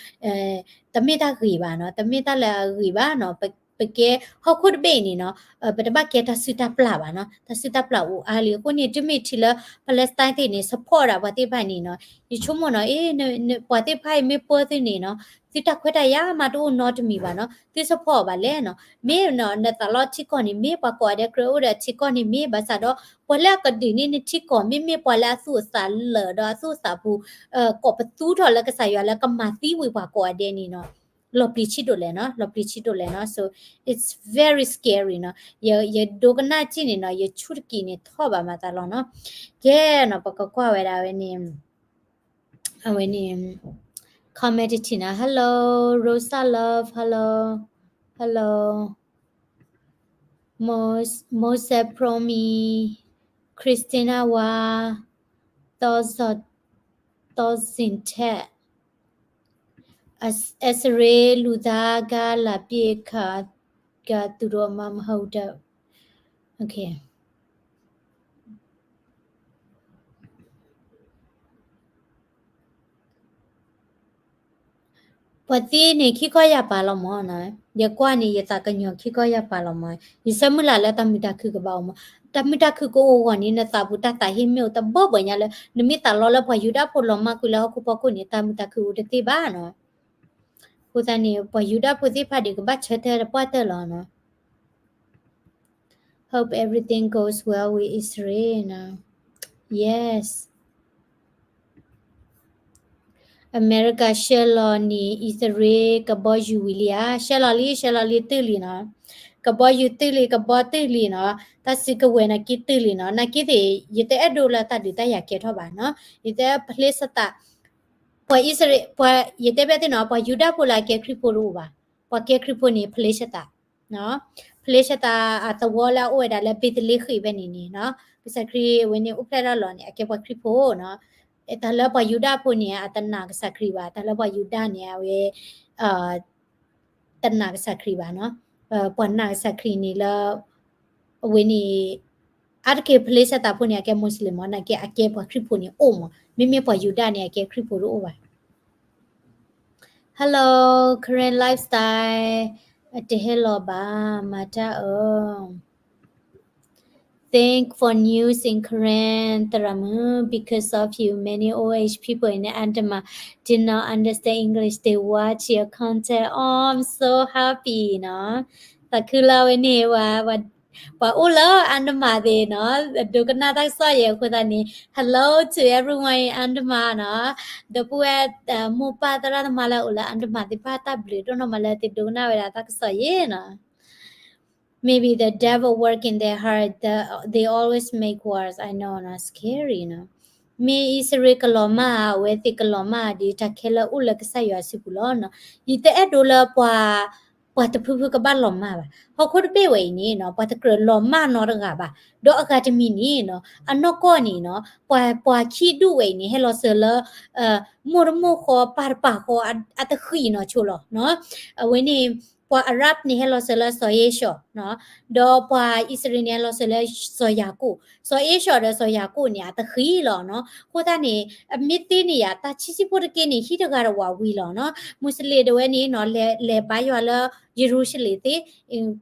တမ့ၢ်တၢ်ဂ့ၤဘၣ်နီၤ, တမ့ၢ်တၢ်လၢအဂ့ၤဘၣ်နီၤ. ပကဲဟီၣ်ခိၣ်တဘ့ၣ်အံၤန့ၣ်နီၤ, ပတဘၣ်ကဲတၢ်စုၣ်တၢ်ပျၢ်ဘၣ်နီၤ, တၢ်စုၣ်တၢ်ပျၢ်အိၣ်အါလံ. အဃိန့ၣ် တုၤမ့ၢ်ထံၣ်လၢ Palestine သ့ၣ်န့ၣ် support ဒၣ်ပှၤသ့ၣ်တဖၣ်န့ၣ်နီၤ, ယဆိကမိၣ်နီၤ, အ့ ပှၤသ့ၣ်တဖၣ်အံၤမ့ၢ်ပၢသုန့ၣ်နီၤ, သုတၢ်ခွဲးတၢ်ယာ်မးတအိၣ်နီတမံၤဘၣ်နီၤ, သု support ဘၣ်လဲၣ်နီၤ. မ့ၢ်နီၤ နသးလီထံကီၢ်န့ၣ်မ့ၢ်, ပှၤကိးဂၤဒဲးကြၢးအိၣ်ဒီးထံကီၢ်န့ၣ်မ့ၢ်, ဘၣ်ဆၣ်ဒီး ပှၤလၢအကဒုးန့ၢ်နထံကီၢ် မ့မ့ၢ်ပှၤလၢအသူၣ်အသးလၢာ်ဒီးအသူၣ်အသးပူၤ ကိးပသူထီၣ်လၢကစၢ်ယွၤလၢကမၤသံဝံၤပှၤကိးဂၤဒဲးန့ၣ်နီၤ, လီၤပျံၤဆံးဒိၣ်လဲၣ်နီၤ, လီၤပျံၤဆံးဒိၣ်လဲၣ်နီၤ. So it's very scary နီၤ. ယဒိကနၣ်ထံၣ်န့ၣ်နီၤ, ယဆူၣ်တကံၤန့ၣ်ထီၣ်ဘၣ်မၤသးလီၤနီၤ. ကဲနီၤ ပကကွၢ်ဝဲဒၣ်ဝဲန့ၣ်, အဝဲန့ၣ် comment တထံၣ်နီၤ. Hello Rosa Love, hello, hello. Mos Mose Promi, Christina Wa, သောသောစင်ထက်, အစရ့လူသားက လာပြစ်ခါက သူတို့မှမဟုတ်တော့ Okay. ပှၤသံန့ၣ် ခံခီယၢ်ပာ်လီၤမးနီၤ, ယကွၢ်န့ၣ် ယသးကညီၤခံခီယၢ်ပာ်လီၤမး, ယဆၢမုၢ်လၢ်လၢတၢ်မုာ်တၢ်ခုၣ်ကဘၣ်အိၣ်မး, တၢ်မုာ်တၢ်ခုၣ်ကအိၣ်အဂီၢ်န့ၣ် နသးပူၤတၢ်သးဟ့မ့ၢ်အိၣ်တဘၣ်ဘၣ်ညါလၢ နမ့ၢ်သးလီလၢပှၤယူဒၤဖိလီၤမၢ်ကွံာ်လၢဟီၣ်ခိၣ်ဖီခိၣ်န့ၣ် တၢ်မုာ်တၢ်ခုၣ်အိၣ်တသ့ဘၣ်နီၤ. အဃိသတးန့ၣ် ပှၤယူဒၤဖိသ့ၣ်တဖၣ်ဒံးကဘၣ်ဆၢထၢၣ်တပှၢ်တၢၢ်လီၤနီၤ. Hope everything goes well with Israel နီၤ. Yes. အမဲရကၤဆှၢလီၤန့ၣ် အံၣ်စရ့လးကဘီယူၤဝံၤလံဧါ, ဆှၢလီၤလံ ဆှၢလီၤလံတုၤလံနီၤ, ကဘီယူၤတုၤလံ ကဘီတုၤလံနီၤ, တၢ်စုကဝဲၤနာ်က့တုၤလံနီၤ, နာ်က့သ့ၣ် ယတအဲၣ်ဒိးလၢတၢ်ဒုးတၢ်ယၤကဲထီၣ်ဘၣ်နီၤ, ယတအဲၣ်ဖလ့ၡသး ပှၤအံၣ်စရ့လး ပှၤ ယတဲဘၣ်သုနီၤ, ပှၤယူဒၤဖိလၢအကဲခရံာ်ဖိတအိၣ်ဘၣ်, ပှၤကဲခရံာ်ဖိန့ၣ် ဖလ့ၡသး ဖလ့ၡသးအသဝီလၢအအိၣ်ဝဲဒၣ်လၢဘ့းသလ့ဃ့ၣ်ဖဲန့ၣ်န့ၣ်နီၤ, ကစၢ်ခရံာ်ဝဲန့ၣ်အိၣ်ဖျဲၣ်ထီၣ်လီၤန့ၣ် အကဲပှၤခရံာ်ဖိနီၤ, တၢ်လၢပှၤယူဒၤဖိန့ၣ် အတနာ်ကစၢ်ခရံာ်ဘၣ်, တၢ်လၢပှၤယူဒၤန့ၣ် အဝဲ တနာ်ကစၢ်ခရံာ်ဘၣ်နီၤ, ပှၤနာ်ကစၢ်ခရံာ်န့ၣ်လၢ အဝဲန့ၣ် အါတက့ၢ်ဖလ့ၡသးဖိန့ၣ် အကဲမူးစလ့ၣ်မး, နာ်က့အကဲပှၤခရံာ်ဖိန့ၣ်အိၣ်မး, မ့မ့ၢ်ပှၤယူဒၤန့ၣ် အကဲခရံာ်ဖိတအိၣ်ဘၣ်. Hello, Karen Lifestyle တဟဲလီၤဘၣ်, မၤတၢ်အၢ Thank for news in Karen သရၣ်မုၣ်, because of you, many old age people in Andaman did not understand English. They watch your content. Oh, I'm so happy နီၤ. သးခုလၢအဝဲန့ၣ် ပှၤ ပှၤအိၣ်လၢ Andaman သ့ၣ်နီၤ ဒိကနၣ်တၢ်ကစီၣ်ယဲအဃိသတးန့ၣ် hello to everyone in Andaman နီၤ, ဒီပုၢ်ဝဲၢ် မိၢ်ပၢ်သရၣ်သမါလၢအိၣ်လၢ Andaman သ့ၣ်တဖၣ် တၢ်ဘျုးဒိၣ်နီၢ်မးလၢသုဒိကနၣ်ဝဲဒၣ်တၢ်ကစီၣ်ယဲနီၤ. Maybe the devil work in their heart, the, they always make wars, I know, နီၤ, scary နီၤ. မ့ၢ်အံၣ်စရ့လးကလီၤမၢ်ဧါ, အဝဲသ့ၣ်ကလီၤမၢ်ဧါ ဒ်တၢ်ခဲလၢာ်အိၣ်လၢကစၢ်ယွၤစုပူၤလီၤနီၤ. ယတအဲၣ်ဒိးလၢပှၤ ပှၤတဖုဖုကဘၣ်လီၤမၢ်ဘၣ်. ဟီၣ်ခိၣ်တဘ့ၣ်ဝဲအံၤန့ၣ်နီၤ ပှၤတကြၢးလီၤမၢ်နီတဂၤဘၣ်. ဒီးအဂၤတမံၤန့ၣ်နီၤ အနီၢ်ကီၢ်န့ၣ်နီၤ ပှၤ ပှၤခံဒူၣ်ဝဲအံၤန့ၣ် ဟဲလီၤစၢၤလၢ မိၢ်တမိၢ်ဃီ ပၢ်တပၢ်ဃီ အတဃံးနီၤဆိလီၤနီၤ. အဝဲန့ၣ် ပှၤ Arab န့ၣ် ဟဲလီၤစၢၤလၢစီၤအ့ၡီၤနီၤ, ဒီးပှၤအံၣ်စရ့လးန့ၣ် ဟဲလီၤစၢၤလၢစီၤယၤကိာ်, စီၤအ့ၡီၤဒီးစီၤယၤကိာ်န့ၣ် အတဃံးလီၤနီၤ. အဃိသတးန့ၣ် အမ့ၢ်သ့န့ၣ်ယၤ တၢ်ဆံးဆံးဖိတက့ၢ်န့ၣ် ဟံၣ်တဂၤတဝးဝံၤလီၤနီၤ. မူစလ့ၣ်ဒၣ်ဝဲန့ၣ်နီၤ လဲၤ လဲၤဘါယွၤလၢ ယရူၤၡလ့ၣ်သ့,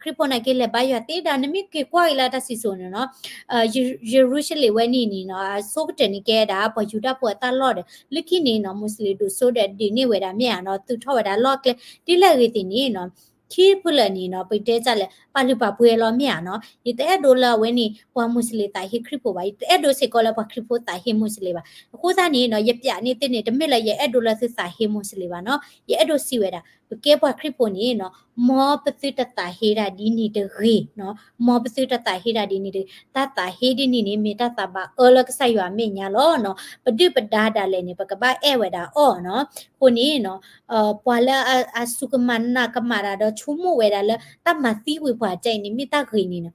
ခရံာ်ဖိနာ်က့ လဲၤဘါယွၤသ့ဒၣ် နမ့ၢ်က့ၤကွၢ်အံၤလၢတၢ်စံၣ်စိၤန့ၣ်နီၤ ယရူၤၡလ့ၣ်ဝဲန့ၣ်န့ၣ်နီၤ အဆိကတၢၢ်န့ၣ်ကဲဒၣ် ပှၤယူဒၤဖိအတၢ်လီၢ်ဒီး လၢခံန့ၣ်နီၤ မူစလ့ၣ်ဒိၣ်စိဒီးဒုးန့ၢ်ဝဲဒၣ်မ့ၢ်ဧါနီၤ သူၣ်ထီၣ်ဝဲဒၣ်လီၢ်ကျဲ ဒ်လဲၣ်ဂ့ၤသ့ၣ်န့ၣ်နီၤ ခံဖုလၢာ်န့ၣ်နီၤ ပတဲတၢ်လဲၣ် ပာ်လုၢ်ပာ်ပှ့ၤလီၤမ့ၢ်ဧါနီၤ. ယတအဲၣ်ဒိးလၢအဝဲန့ၣ် ပှၤမူစလ့ၣ်သးဟ့ခရံာ်ဖိဘၣ်, ယတအဲၣ်ဒိးစ့ၢ်ကီးလၢပှၤခရံာ်ဖိသးဟ့မူစလ့ၣ်ဘၣ်. အဃိသတးန့ၣ်နီၤ ယပျးန့ၢ်သုန့ၣ် တမ့ၢ်လၢယအဲၣ်ဒိးလၢသုသးဟ့မူစလ့ၣ်ဘၣ်နီၤ. ယအဲၣ်ဒိးစံးဝဲဒၣ် ပကဲပှၤခရံာ်ဖိန့ၣ်နီၤ မ်ပသုတသးဟ့ဒၣ်ဒ်န့ၣ်တဂ့ၤနီၤ, မ်ပသုတသးဟ့ဒၣ်ဒ်န့ၣ်တဂ့ၤ. တၢ်သးဟ့ဒ်န့ၣ်န့ၣ် မ့ၢ်တၢ်သးဘၣ်အၢလၢကစၢ်ယွၤအမဲာ်ညါလီၤနီၤ. ပဒုၣ်ပဒါဒၣ်လဲာ်န့ၣ် ပကဘၣ်အဲၣ်ဝဲဒၣ်အီၤနီၤ. အဃိန့ၣ်နီၤ ပှၤလၢအစူၢ်ကမၣ်နာ်ကမၣ်တၢ်ဒီးဆိကမိၣ်ဝဲဒၣ်လၢတၢ်မၤသံဝံၤပှၤတၢ်အံၤန့ၣ် မ့ၢ်တၢ်ဂ့ၤန့ၣ်နီၤ.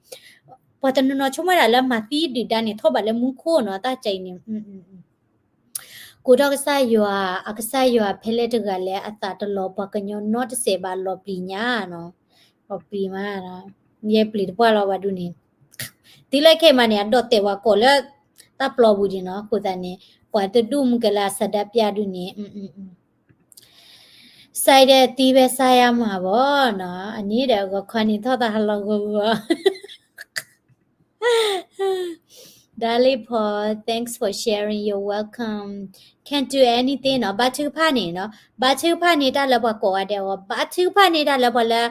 ပှၤတနီၤနီၤဆိကမိၣ်ဝဲဒၣ်လၢမၤသံဒုၣ်ဒါန့ၣ် ထီၣ်ဘးလၢမူခိၣ်နီၤ တၢ်ကဲအံၤန့ၣ် ကိးထီၣ်ကစၢ်ယွၤ, အကစၢ်ယွၤဖဲလဲၣ်တဂၤလဲၣ် အသးတလီၤပှၤကညီနီတစဲးဘၣ် လီၤပျံၤညါနီၤ, လီၤပျံၤမးနီၤ, ယဲပျံၤတပှၢ်လီၤဝဲဒုန့ၣ်, တုၤလၢခဲအံၤမးန့ၣ် အဒိးတဲာ်ဝဲကိးလၢ တၢ်ပျီပူၤဒံးနီၤ, အဃိသတးန့ၣ် ပှၤတဒူၣ်မုၢ်ကလၢအဆန္ဒပြဒုန့ၣ် စဲးဒီးသံဝဲစါယါမးဘီနီၤ, အန့ၣ်ဒီးဂီၤခီန့ၣ်ထီၣ်သးဟးလီၤဂီၤဂီၤ Dali Paul, thanks for sharing. You're welcome. Can't do anything နီၤ, ဘါထုကဖၣ်န့ၣ်နီၤ, ဘါထုကဖၣ်န့ၢ်တၢ်လၢပှၤကိးဂၤဒဲးအဂီၢ်, ဘါထုကဖၣ်န့ၢ်တၢ်လၢပှၤလၢ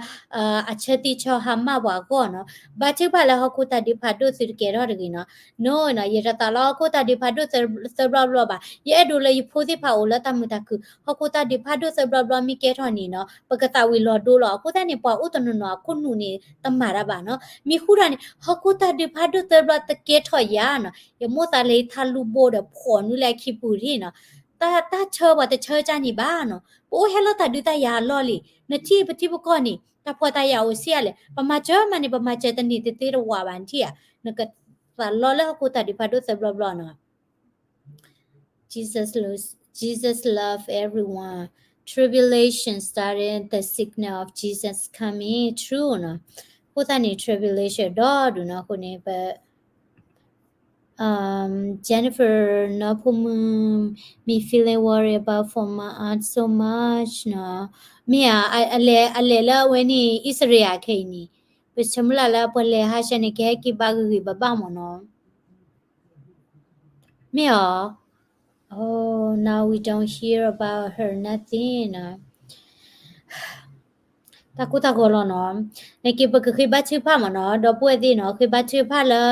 အဆၢသံဆီဟါမၢ်ပှၤအဂီၢ်နီၤ, ဘါထုကဖၣ်လၢဟီၣ်ခိၣ်တၢ်ဒုးဖးဒိၣ်သုတကဲထီၣ်တဂ့ၤနီၤ. No နီၤ, ယတသးလီဟီၣ်ခိၣ်တၢ်ဒုးဖးဒိၣ်သၢဘျီဘျီဘၣ်, ယအဲၣ်ဒိးလၢယဖိသ့ၣ်တဖၣ်အိၣ်လၢတၢ်မုာ်တၢ်ခုၣ်, ဟီၣ်ခိၣ်တၢ်ဒုးဖးဒိၣ်သၢဘျီဘျီမ့ၢ်ကဲထီၣ်န့ၣ်နီၤ ပကသးဝံၤလီၤဒိလီၤ. အဃိသတးန့ၣ် ပှၤအိၣ်တနီၤနီၤအခိၣ်နူာ်န့ၣ် တမၤတၢ်ဘၣ်နီၤ. မ့ၢ်ဃူတၢ်န့ၣ် ဟီၣ်ခိၣ်တၢ်ဒုးဖးဒိၣ်သၢဘျီတကဲထီၣ်ယၤနီၤ, ယမိၢ်သးလၢယထါလူၤဘိဒီးဖှီၣ်နုာ်လၢအခံပူၤန့ၣ်နီၤ, တၢ် တၢ်ဆၢပှၤတဆၢကၢ်န့ၣ်ဘၣ်နီၤ, ပအိၣ်ဟဲလီၤတၢ်ဒုးတၢ်ယၤအလီၢ်လံ, နထံၣ်ပထံပကီၢ်န့ၣ် တၢ်ဖှီၣ်တၢ်ယာ်အိၣ်ဆံးအါလဲၣ်, ပမၤစၢၤမးန့ၣ် ပမၤစၢၤတန့ၢ်တသ့တဝးဘၣ် နထံၣ်ဧါ, နကသးလီလၢဟီၣ်ခိၣ်တၢ်ဒုးဖးဒိၣ်သၢဘျီဘျီနီၤ. Jesus loves, Jesus love everyone. Tribulation started the signal of Jesus coming. True နီၤ. အဃိသတးန့ၣ် tribulation ဒီဒူၣ်နီၤ. အဃိန့ၣ် ပ um, Jennifer နီၢ်ဖိမုၣ် me feeling worried about for my aunt so much နီၤ. မ့ၢ်ဧါ, အလဲၤ အလဲၤလၢအဝဲန့ၣ် အံၣ်စရ့လးခဲအံၤန့ၣ် ပဆၢမုၢ်လၢ်လၢပှၤလဲၤဟးဆှဲန့ၣ် ကဟဲက့ၤဘါဂ့ၤဂ့ၤဘၣ်ဘၣ်မ့ၢ်နီၤ. မ့ၢ်ဧါ. Oh, now we don't hear about her nothing နီၤ. တၢ်ကိၢ်တၢ်ဂီၤလီၤနီၤ. နက့ၤပကဃ့ဘါထုကဖၣ်မ့ၢ်နီၤ, ဒီပုၢ်ဝဲၢ်သ့ၣ်နီၤ, ဃ့ဘါထုကဖၣ်လၢ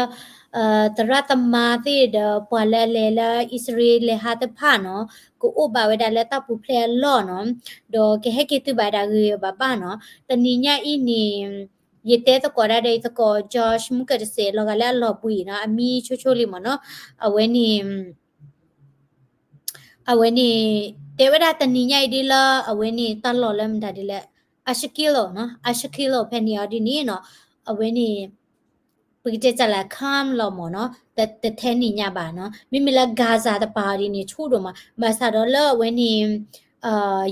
သရၣ်သမါသ့ၣ်ဒီးပှၤလၢအလဲၤလၢအံၣ်စရ့လးလဲၤဟးသ့ၣ်တဖၣ်နီၤ, ကအိၣ်ဘၣ်ဝဲဒၣ်လၢတၢ်ပူၤဖျဲးအလီၢ်နီၤ, ဒီးကဟဲက့ၤတုၤဘၣ်ဒၣ်ဂ့ၤဂ့ၤဘၣ်ဘၣ်နီၤ. တနံၤညါအံၤန့ၣ် ယတဲသကိးဒၣ်ဒီးယသကိး Josh မုၢ်ကၢတစဲး လီၤဂာ်လၢအလီၤဘှံးနီၤ, အမံဆိဆိလံမ့ၢ်နီၤ, အဝဲန့ၣ် အဝဲန့ၣ် တဲဝဲဒၣ်တနံၤညါအံၤဒ်လၢ အဝဲန့ၣ်တၢ်လီၢ်လၢမတၤဒ်လဲၣ် Ashkelon နီၤ, Ashkelon ဖဲန့ၣ်အီၤဒ်န့ၣ်နီၤ, အဝဲန့ၣ် ပကတဲတၢ်လၢ calm လီၤမ့ၢ်နီၤ, တ တထဲန့ၣ်ညါဘၣ်နီၤ. မ့မ့ၢ်လၢ Gaza တပၤအီၤဒ်န့ၣ် ဆူၣ်ဒိၣ်မး, ဘၣ်ဆၣ်ဒီးလၢအဝဲန့ၣ်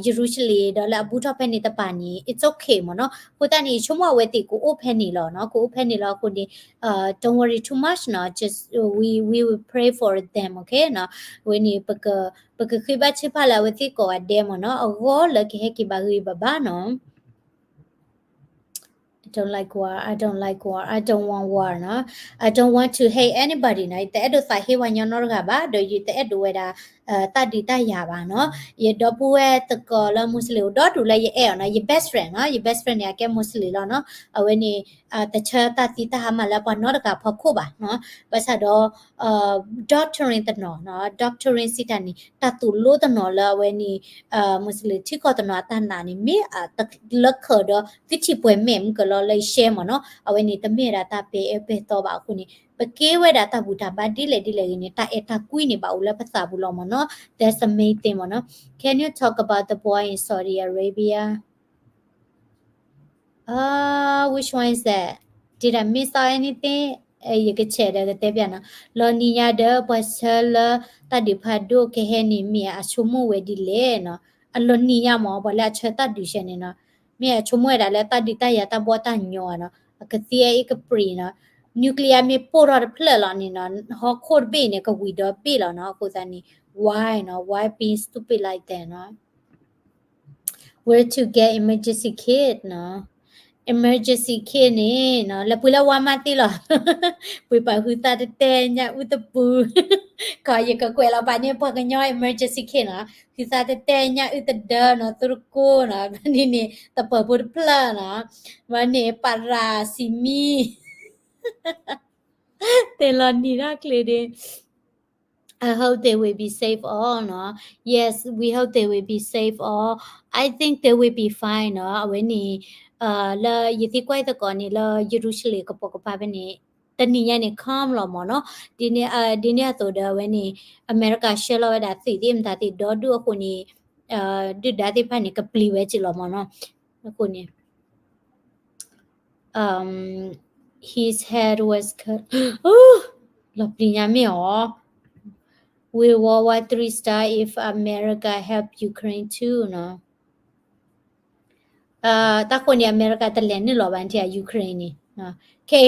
ယရူၤၡလ့ၣ်ဒီးလၢအဘူးထီၣ်ဖဲန့ၣ်တပၤန့ၣ် it's okay မ့ၢ်နီၤ. အဃိသတးန့ၣ် ယဆိကမိၣ်အဝဲသ့ၣ်ကအိၣ်ဖဲန့ၣ်လီၤနီၤ, ကအိၣ်ဖဲန့ၣ်လီၤအဃိန့ၣ် don't worry too much နီၤ, just we we will pray for them, okay နီၤ. အဝဲန့ၣ် ပက ပကဃ့ဘါထုကဖၣ်လၢအဝဲသ့ၣ်ကိးဂၤဒဲးမ့ၢ်နီၤ, အဂီၢ်လၢကဟဲက့ၤဘၣ်ဂ့ၤဘၣ်ဘၣ်နီၤ. I don't like war, I don't like war, I don't want war နီၤ, I don't want to hate anybody နီၤ, ယတအဲၣ်ဒိးသးဟ့ပှၤကညီနီတဂၤဘၣ်, ဒီးယတအဲၣ်ဒိးဝဲဒၣ် တၢ်ဒုးတၢ်ယၤဘၣ်နီၤ. ယဒီပုၢ်ဝဲၢ်သကိးလၢ Muslim အိၣ်ဒီဒူၣ်လၢယအဲၣ်အီၤနီၤ, ယ best friend နီၤ, ယ best friend န့ၣ် အကဲ Muslim လီၤနီၤ. အဝဲန့ၣ် တဆၢတၢ်သံတၢ်ဟါမၢ်လၢပှၤနီတဂၤဖီခိၣ်ဘၣ်နီၤ. ဘၣ်ဆၣ်ဒီး doctrine တနီၤနီၤ, doctrine စံးတၢ်န့ၣ် တၢ်သိၣ်လိတနီၤလၢအဝဲန့ၣ် Muslim ထံကီၢ်တနီၤအတၢ်နာ်န့ၣ် မ့ၢ်လၢခၢးဒီးသုထံၣ်ပှဲၤမဲာ်မုၢ်ကလီလၢယ share မ့ၢ်နီၤ. အဝဲန့ၣ်တမ့ၢ်ဝဲဒၣ်တၢ်ပဲာ်အၢပဲာ်သီဘၣ်အဃိန့ၣ် ပကဲဝဲဒၣ်တၢ်ဘူၣ်တၢ်ဘါဒ်လဲၣ်ဒ်လဲၣ်ဂ့ၤန့ၣ် တၢ်အဲၣ်တၢ်ကွံန့ၣ်ဘၣ်အိၣ်လၢပသးပူၤလီၤမ့ၢ်နီၤ. That's the main thing မ့ၢ်နီၤ. Can you talk about the boy in Saudi Arabia? Uh, which one is that? Did I miss out anything? ယကဆဲးဒီးကတဲပျးနီၤ. လီၤနံၤညါဒီး ပှၤဆၢလၢတၢ်ဒုးဖးဒိၣ်ကဟဲန့ၣ် မ့ၢ်အဆိကမိၣ်ဝဲဒ်လဲၣ်နီၤ. အလီၤနံၤညါမ့ၢ် ပှၤလၢအဆၢတၢ်ဒုးဆဲန့ၣ်နီၤ, မ့ၢ်အဆိကမိၣ်ဝဲဒၣ်လၢတၢ်ဒုးတၢ်ယၤတၢ်ဘီတၢ်ညီနီၤ, အကသံအအ့ၣ်ကပြံၤနီၤ. nuclear မ့ၢ်ပိၢ်ထီၣ်တဖျၢၣ်လီၤန့ၣ်နီၤ, ဟီၣ်ခိၣ်တဘ့ၣ်န့ၣ် ကဝံၤဒီဘ့ၣ်လီၤနီၤ. အဃိသတးန့ၣ် why နီၤ, why being stupid like that နီၤ. Where to get emergency kit နီၤ. Emergency kit န့ၣ်နီၤ လဲၤပှ့ၤလၢ Walmart သ့လီၤ. ပှ့ၤပာ်ဟုသၣ်တတဲာ်ညၣ်အုၣ်တပူၤ, ခီယကကွဲးလီၤပာ်န့ၢ်ပှၤကညီ emergency kit နီၤ, ဟုသၣ်တတဲာ်ညၣ်အုၣ်တဒၢနီၤ, သိတကိၢ်နီၤ, ဘၣ်န့ၣ်န့ၣ် သပၢၤဖိတဖျၢၣ်နီၤ, ဘၣ်န့ၣ် ပၤရၤစံမံ တဲလီၤနံၤတၢ်ချ့ဒ့ I hope they will be safe all နီၤ. Yes, we hope they will be safe all. I think they will be fine နီၤ. အဝဲန့ၣ် လၢယသံကွၢ်သကိးန့ၣ်လၢယရူၤၡလ့ၣ်ကပိာ်ကပၤဖဲန့ၣ် တနံၤညါန့ၣ် calm လီၤမ့ၢ်နီၤ. ဒ်န့ၣ်အသိးဒီးအဝဲန့ၣ် အမဲရကၤဆှၢလီၤဝဲဒၣ်သုးသ့ၣ်မတၤသ့ၣ်ဒီဒူၣ်အဃိန့ၣ် ဒုၣ်ဒါသ့ၣ်တဖၣ်န့ၣ် ကပျံၤဝဲက့ၤလီၤမ့ၢ်နီၤ. အဃိန့ၣ် um, his head was cut. လီၤပျံၤညါမ့ၢ်အီၤ Will World War Three start if America help Ukraine too နီၤ. တၢ်ဃိန့ၣ် အမဲရကၤတလဲၤနုာ်လီၤဘၣ်ထံၣ် Ukraine န့ၣ်. ခဲ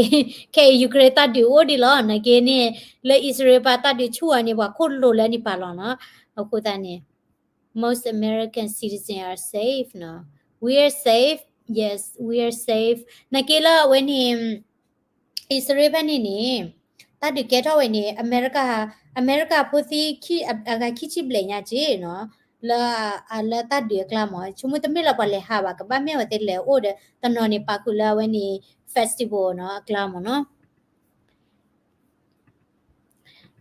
ခဲအံၤ Ukraine တၢ်ဒုးအိၣ်ဒံးလီၤ နာ်က့န့ၣ် လၢအံၣ်စရ့လးပၤတၢ်ဒုးဆူၣ်အီၤန့ၣ် ပှၤခိၣ်လိၤလၢန့ၣ်ပာ်လီၤနီၤ. အဃိသတးန့ၣ် most American citizens are safe နီၤ. We are safe, yes, we are safe. နာ်က့လၢအဝဲန့ၣ် အံၣ်စရ့လးဖဲန့ၣ်န့ၣ် တၢ်ဒုးကဲထီၣ်ဝဲန့ၣ် အမဲရကၤ အမဲရကၤဖိသံ အဂၤခံဆံဘျဲၣ်ညါက့နီၤ လၢ လၢတၢ်ဒုးအကျါမ့ၢ် ဆိကမိၣ်တမ့ၢ်လၢပှၤလဲၤဟးဘၣ် ကဘၣ်မ့ၢ်အဝဲသ့ၣ်လဲၤအိၣ်ဒီး တနီၤန့ၣ်ပာ်ဃုာ်လၢအဝဲန့ၣ် festival နီၤ အကျါမ့ၢ်နီၤ.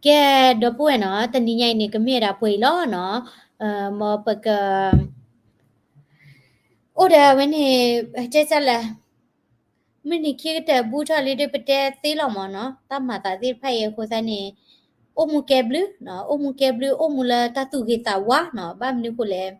ကဲ ဒီပုၢ်ဝဲၢ်နီၤ တနံၤညါအံၤန့ၣ် ကမ့ၢ်ဝဲဒၣ်ပှဲၤအံၤလီၤနီၤ မ်ပက အိၣ်ဒီးအဝဲန့ၣ် တဲတၢ်လၢ မုၢ်နံၤခံကတၢၢ်ဘူးထီၣ်လံဒီး ပတဲသ့လီၤမ့ၢ်နီၤ တၢ်မၤသးသ့ၣ်တဖၣ်အံၤအဃိသတးန့ၣ် အိၣ်မူကဲဘျုး အိၣ်မူကဲဘျုး အိၣ်မူလၢတၢ်သူၣ်ဂ့ၤသးဝါနီၤ ဘၣ်မနုၤအဃိလဲၣ်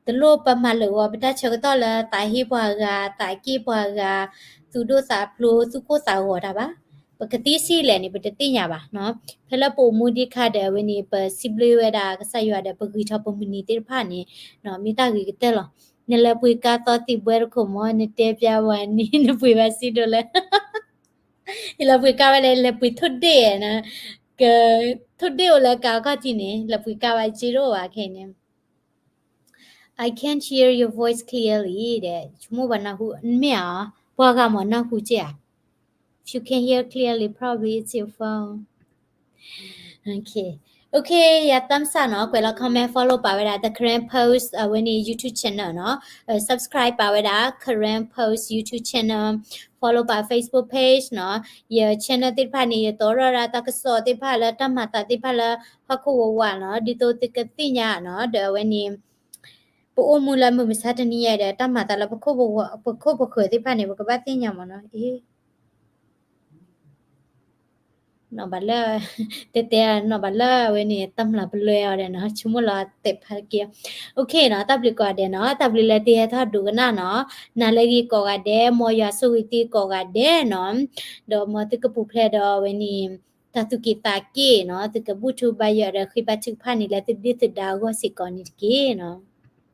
တလိၣ်ပမၤလၢာ်ဂီၤ ပတၢ်ဆၢကတီၢ်လၢသးဟ့ပှၤဂၤ သးက့ၢ်ပှၤဂၤ သူၣ်ဒိၣ်သးဖျိး သူၣ်ကိၢ်သးဂီၤတၢ်ဘၣ်. ပကသံဆံးလဲၣ်န့ၣ် ပတသ့ၣ်ညါဘၣ်နီၤ ဖဲလၢပအိၣ်မူဒံးခါဒီး အဝဲန့ၣ် ပစံးဘျုးဝဲဒၣ်ကစၢ်ယွၤဒီး ပဂံၢ်ထီၣ်ပမုၢ်နံၤသ့ၣ်တဖၣ်န့ၣ် မ့ၢ်တၢ်ဂ့ၤကတၢၢ်လီၤ. နလဲၤပှ့ၤကါသီသံၣ်ဘှဲတခိၣ်မ့ၢ် နတဲပျါဝဲန့ၣ် နပှ့ၤဘၣ်စံဒိၣ်လဲၣ် ယလဲၤပှ့ၤကါဝဲလဲၣ် လဲၤပှ့ၤထိၣ်ဒ့ၣ်နီၤ က ထိၣ်ဒ့ၣ်အိၣ်လၢကါခီၣ်ထံးန့ၣ် လဲၤပှ့ၤကါဝဲစ့တအိၣ်ဘၣ်ခဲအံၤန့ၣ် I can't hear your voice clearly ဒီး ဆိကမိၣ်ပှၤနၢ်ဟူ မ့ၢ်ဧါ ပှၤဂၤမ့ၢ်နၢ်ဟူက့ဧါ If you can hear clearly, probably it's your phone. Okay. Okay, ယ thumbs up နီၤ ကွဲးလီၤ comment follow ပာ်ဝဲဒၣ် The Karen Post အဝဲန့ၣ် YouTube channel နီၤ subscribe ပာ်ဝဲဒၣ် Karen Post YouTube channel follow ပာ် Facebook page နီၤ ယ channel သ့ၣ်တဖၣ်န့ၣ် ယတီၣ်ထီၣ်ဒၣ်တၢ်ကစီၣ်သ့ၣ်တဖၣ်လၢတၢ်မၤသးသ့ၣ်တဖၣ်လၢဟီၣ်ခိၣ်ဝးဝးနီၤ ဒ်သိးသုကသ့ၣ်ညါနီၤ ဒီးအဝဲန့ၣ် ပအိၣ်မူလၢမုၢ်မဆါတနံၤညါဒီး တၢ်မၤသးလၢပခိၣ်ပဃၢၤသ့ၣ်တဖၣ်န့ၣ် ပကဘၣ်သ့ၣ်ညါမ့ၢ်နီၤ အ့ နီၢ်ဘၣ်လၢ တဲတဲနီၢ်ဘၣ်လၢအဝဲန့ၣ် တမျၢ်ပလွဲအီၤဒီးနီၤ ဆိကမိၣ်လီၤတဲာ်ဖးက့ၤ okay နီၤ တၢ်ဘျုးကိးဂၤဒဲးနီၤ တၢ်ဘျုးလၢသုဟဲထီၣ်ဒိကနၣ်နီၤ နၤလၢအဂ့ၤကိးဂၤဒဲး မ်ယွၤဆိၣ်ဂ့ၤသုကိးဂၤဒဲးနီၤ ဒီးမ်သုကပူၤဖျဲးဒီးအဝဲန့ၣ် တၢ်သူၣ်က့ၣ်သးက့ၣ်နီၤ သုကဘူၣ်ထီၣ်ဘါယွၤဒီးဃ့ဘါထုကဖၣ်န့ၣ်လၢသုဒုၣ်သုဒါအဂီၢ်စ့ၢ်ကီးန့ၣ်တက့ၢ်နီၤ